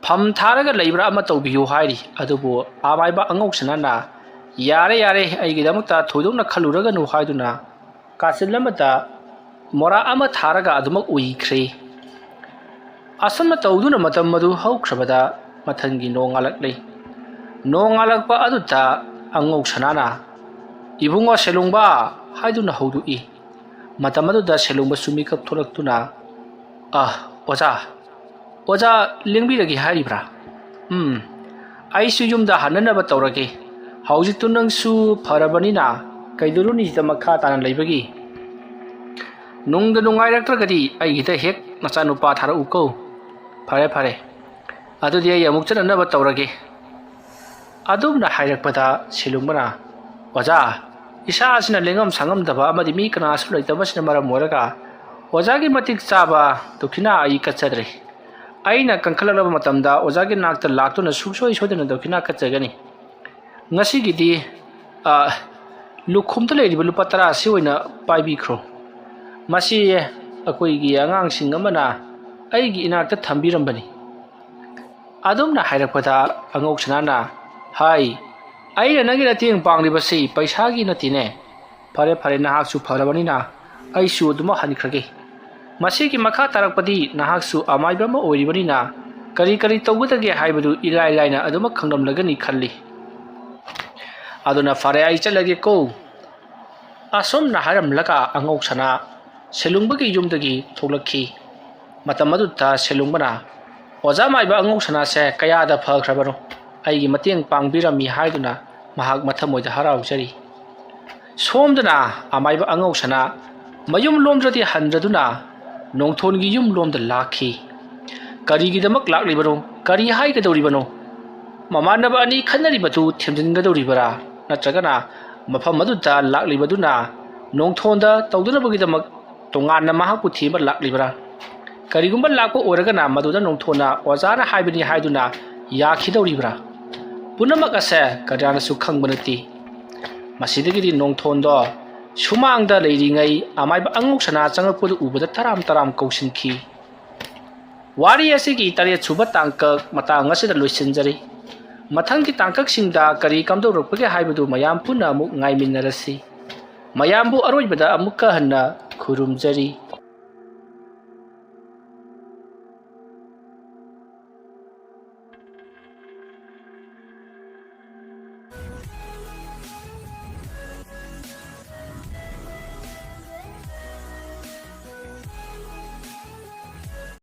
ꯐꯝ ꯊꯥꯔꯒ ꯂꯩꯕ꯭ꯔꯥ ꯑꯃ ꯇꯧꯕꯤꯌꯨ ꯍꯥꯏꯔꯤ꯫ ꯑꯗꯨꯕꯨ ꯑꯃꯥꯏꯕ ꯑꯉꯧ ꯁꯅꯥꯅ, "ꯌꯥꯔꯦ, ꯌꯥꯔꯦ, ꯑꯩꯒꯤꯗꯃꯛꯇ ꯊꯣꯏꯗꯣꯛꯅ ꯈꯜꯂꯨꯔꯒꯅꯨ" ꯍꯥꯏꯗꯨꯅ ꯀꯥꯆꯤꯟ ꯑꯃꯗ ꯃꯣꯔꯥ ꯑꯃ ꯊꯥꯔꯒ ꯑꯗꯨꯃꯛ ꯎꯏꯈ꯭ꯔꯦ꯫ ꯑꯁꯨꯝꯅ ꯇꯧꯗꯨꯅ ꯃꯇꯝ ꯑꯗꯨ ꯍꯧꯈ꯭ꯔꯕꯗ ꯃꯊꯪꯒꯤ ꯅꯣꯡꯉꯥꯜꯂꯛꯂꯦ꯫ ꯅꯣꯡꯉꯥꯜꯂꯛꯄ ꯑꯗꯨꯗ ꯑꯉꯧ ꯁꯅꯥꯅ, "ꯏꯕꯨꯡꯉꯣ ꯁꯦꯂꯨꯡꯕ" ꯍꯥꯏꯗꯨꯅ ꯍꯧꯗꯣꯛꯏ꯫ ꯃꯇꯝ ꯑꯗꯨꯗ ꯁꯦꯂꯨꯡꯕꯁꯨ ꯃꯤꯀꯞ ꯊꯣꯛꯂꯛꯇꯨꯅ, "ꯑ, ꯑꯣꯖꯥ, ꯑꯣꯖꯥ ꯂꯦꯡꯕꯤꯔꯒꯦ ꯍꯥꯏꯔꯤꯕ꯭ꯔꯥ? ꯎꯝ, ꯑꯩꯁꯨ ꯌꯨꯝꯗ ꯍꯟꯅꯅꯕ ꯇꯧꯔꯒꯦ꯫ ꯍꯧꯖꯤꯛꯇꯨ ꯅꯪꯁꯨ ꯐꯔꯕꯅꯤꯅ ꯀꯩꯗꯧꯔꯨꯅꯤ ꯁꯤꯗ ꯃꯈꯥ ꯇꯥꯅ ꯂꯩꯕꯒꯤ? ꯅꯨꯡꯗ ꯅꯨꯡꯉꯥꯏꯔꯛꯇ꯭ꯔꯒꯗꯤ ꯑꯩꯒꯤꯗ ꯍꯦꯛ ꯅꯆꯥꯅꯨꯄꯥ ꯊꯥꯔꯛꯎꯀꯣ꯫" "ꯐꯔꯦ, ꯐꯔꯦ꯫ ꯑꯗꯨꯗꯤ ꯑꯩ ꯑꯃꯨꯛ ꯆꯠꯅꯅꯕ ꯇꯧꯔꯒꯦ꯫" ꯑꯗꯨꯝꯅ ꯍꯥꯏꯔꯛꯄꯗ ꯁꯦꯂꯨꯡꯕꯅ, "ꯑꯣꯖꯥ, ꯏꯁꯥꯁꯤꯅ ꯂꯦꯡꯉꯝ ꯁꯥꯉꯝꯗꯕ ꯑꯃꯗꯤ ꯃꯤ ꯀꯅꯥꯁꯨ ꯂꯩꯇꯕꯁꯤꯅ ꯃꯔꯝ ꯑꯣꯏꯔꯒ ꯑꯣꯖꯥꯒꯤ ꯃꯇꯤꯛ ꯆꯥꯕ ꯗꯈꯤꯅꯥ ꯑꯩ ꯀꯠꯆꯗ꯭ꯔꯦ꯫ ꯑꯩꯅ ꯀꯟꯈꯠꯂꯛꯂꯕ ꯃꯇꯝꯗ ꯑꯣꯖꯥꯒꯤ ꯅꯥꯛꯇ ꯂꯥꯛꯇꯨꯅ ꯁꯨꯡꯁꯣꯏ ꯁꯣꯏꯗꯅ ꯗꯈꯤꯅꯥ ꯀꯠꯆꯒꯅꯤ꯫ ꯉꯁꯤꯒꯤꯗꯤ, ꯑ, ꯂꯨꯈꯨꯝꯗ ꯂꯩꯔꯤꯕ ꯂꯨꯄꯥ ꯇꯔꯥꯁꯤ ꯑꯣꯏꯅ ꯄꯥꯏꯕꯤꯈ꯭ꯔꯣ꯫ ꯃꯁꯤ ꯑꯩꯈꯣꯏꯒꯤ ꯑꯉꯥꯡꯁꯤꯡ ꯑꯃꯅ ꯑꯩꯒꯤ ꯏꯅꯥꯛꯇ ꯊꯝꯕꯤꯔꯝꯕꯅꯤ꯫ ꯑꯗꯨꯝꯅ ꯍꯥꯏꯔꯛꯄꯗ ꯑꯉꯧ ꯁꯅꯥꯅ, "ꯍꯥꯏ, ꯑꯩꯅ ꯅꯪꯒꯤ ꯃꯇꯦꯡ ꯄꯥꯡꯂꯤꯕꯁꯤ ꯄꯩꯁꯥꯒꯤ ꯅꯠꯇꯦꯅꯦ꯫ ꯐꯔꯦ, ꯐꯔꯦ, ꯅꯍꯥꯛꯁꯨ ꯐꯔꯕꯅꯤꯅ ꯑꯩꯁꯨ ꯑꯗꯨꯃꯛ ꯍꯟꯈ꯭ꯔꯒꯦ꯫ ꯃꯁꯤꯒꯤ ꯃꯈꯥ ꯇꯥꯔꯛꯄꯗꯤ ꯅꯍꯥꯛꯁꯨ ꯑꯃꯥꯏꯕ ꯑꯃ ꯑꯣꯏꯔꯤꯕꯅꯤꯅ ꯀꯔꯤ ꯀꯔꯤ ꯇꯧꯒꯗꯒꯦ ꯍꯥꯏꯕꯗꯨ ꯏꯂꯥꯏ ꯂꯥꯏꯅ ꯑꯗꯨꯃꯛ ꯈꯪꯂꯝꯂꯒꯅꯤ ꯈꯜꯂꯤ꯫ ꯑꯗꯨꯅ ꯐꯔꯦ, ꯑꯩ ꯆꯠꯂꯒꯦꯀꯣ"꯫ ꯑꯁꯨꯝꯅ ꯍꯥꯏꯔꯝꯂꯒ ꯑꯉꯧ ꯁꯅꯥ ꯁꯦꯂꯨꯡꯕꯒꯤ ꯌꯨꯝꯗꯒꯤ ꯊꯣꯛꯂꯛꯈꯤ꯫ ꯃꯇꯝ ꯑꯗꯨꯗ ꯁꯦꯂꯨꯡꯕꯅ, "ꯑꯣꯖꯥ ꯃꯥꯏꯕ ꯑꯉꯧ ꯁꯅꯥꯁꯦ ꯀꯌꯥꯗ ꯐꯈ꯭ꯔꯕꯅꯣ, ꯑꯩꯒꯤ ꯃꯇꯦꯡ ꯄꯥꯡꯕꯤꯔꯝꯃꯤ" ꯍꯥꯏꯗꯨꯅ ꯃꯍꯥꯛ ꯃꯊꯃꯣꯏꯗ ꯍꯔꯥꯎꯖꯔꯤ꯫ ꯁꯣꯝꯗꯅ ꯑꯃꯥꯏꯕ ꯑꯉꯧ ꯁꯅꯥ ꯃꯌꯨꯝ ꯂꯣꯝꯗ꯭ꯔꯗꯤ ꯍꯟꯗ꯭ꯔꯗꯨꯅ ꯅꯣꯡꯊꯣꯟꯒꯤ ꯌꯨꯝ ꯂꯣꯝꯗ ꯂꯥꯛꯈꯤ꯫ ꯀꯔꯤꯒꯤꯗꯃꯛ ꯂꯥꯛꯂꯤꯕꯅꯣ? ꯀꯔꯤ ꯍꯥꯏꯒꯗꯧꯔꯤꯕꯅꯣ? ꯃꯃꯥꯟꯅꯕ ꯑꯅꯤ ꯈꯠꯅꯔꯤꯕꯗꯨ ꯊꯦꯝꯖꯤꯟꯒꯗꯧꯔꯤꯕꯔꯥ? ꯅꯠꯇ꯭ꯔꯒꯅ ꯃꯐꯝ ꯑꯗꯨꯗ ꯂꯥꯛꯂꯤꯕꯗꯨꯅ ꯅꯣꯡꯊꯣꯟꯗ ꯇꯧꯗꯅꯕꯒꯤꯗꯃꯛ ꯇꯣꯉꯥꯟꯅ ꯃꯍꯥꯛꯄꯨ ꯊꯤꯕ ꯂꯥꯛꯂꯤꯕꯔꯥ? ꯀꯔꯤꯒꯨꯝꯕ ꯂꯥꯛꯄ ꯑꯣꯏꯔꯒꯅ ꯃꯗꯨꯗ ꯅꯣꯡꯊꯣꯟꯅ ꯑꯣꯖꯥꯅ ꯍꯥꯏꯕꯅꯤ ꯍꯥꯏꯗꯨꯅ ꯌꯥꯈꯤꯗꯧꯔꯤꯕ꯭ꯔꯥ? ꯄꯨꯝꯅꯃꯛ ꯑꯁꯦ ꯀꯅꯥꯅꯁꯨ ꯈꯪꯕ ꯅꯠꯇꯦ꯫ ꯃꯁꯤꯗꯒꯤꯗꯤ ꯅꯣꯡꯊꯣꯟꯗꯣ ꯁꯨꯃꯥꯡꯗ ꯂꯩꯔꯤꯉꯩ ꯑꯃꯥꯏꯕ ꯑꯉꯧ ꯁꯅꯥ ꯆꯪꯂꯛꯄꯗꯨ ꯎꯕꯗ ꯇꯔꯥꯝ ꯇꯔꯥꯝ ꯀꯧꯁꯤꯟꯈꯤ꯫ ꯋꯥꯔꯤ ꯑꯁꯤꯒꯤ ꯇꯔꯦꯠ ꯁꯨꯕ ꯇꯥꯡꯀꯛ ꯃꯇꯥꯡ ꯑꯁꯤꯗ ꯂꯣꯏꯁꯤꯟꯖꯔꯤ꯫ ꯃꯊꯪꯒꯤ ꯇꯥꯡꯀꯛꯁꯤꯡꯗ ꯀꯔꯤ ꯀꯝꯗꯧꯔꯛꯄꯒꯦ ꯍꯥꯏꯕꯗꯨ ꯃꯌꯥꯝ ꯄꯨꯟꯅ ꯑꯃꯨꯛ ꯉꯥꯏꯃꯤꯟꯅꯔꯁꯤ꯫ ꯃꯌꯥꯝꯕꯨ ꯑꯔꯣꯏꯕꯗ ꯑꯃꯨꯛꯀ ꯍꯟꯅ ꯈꯨꯔꯨꯝꯖꯔꯤ꯫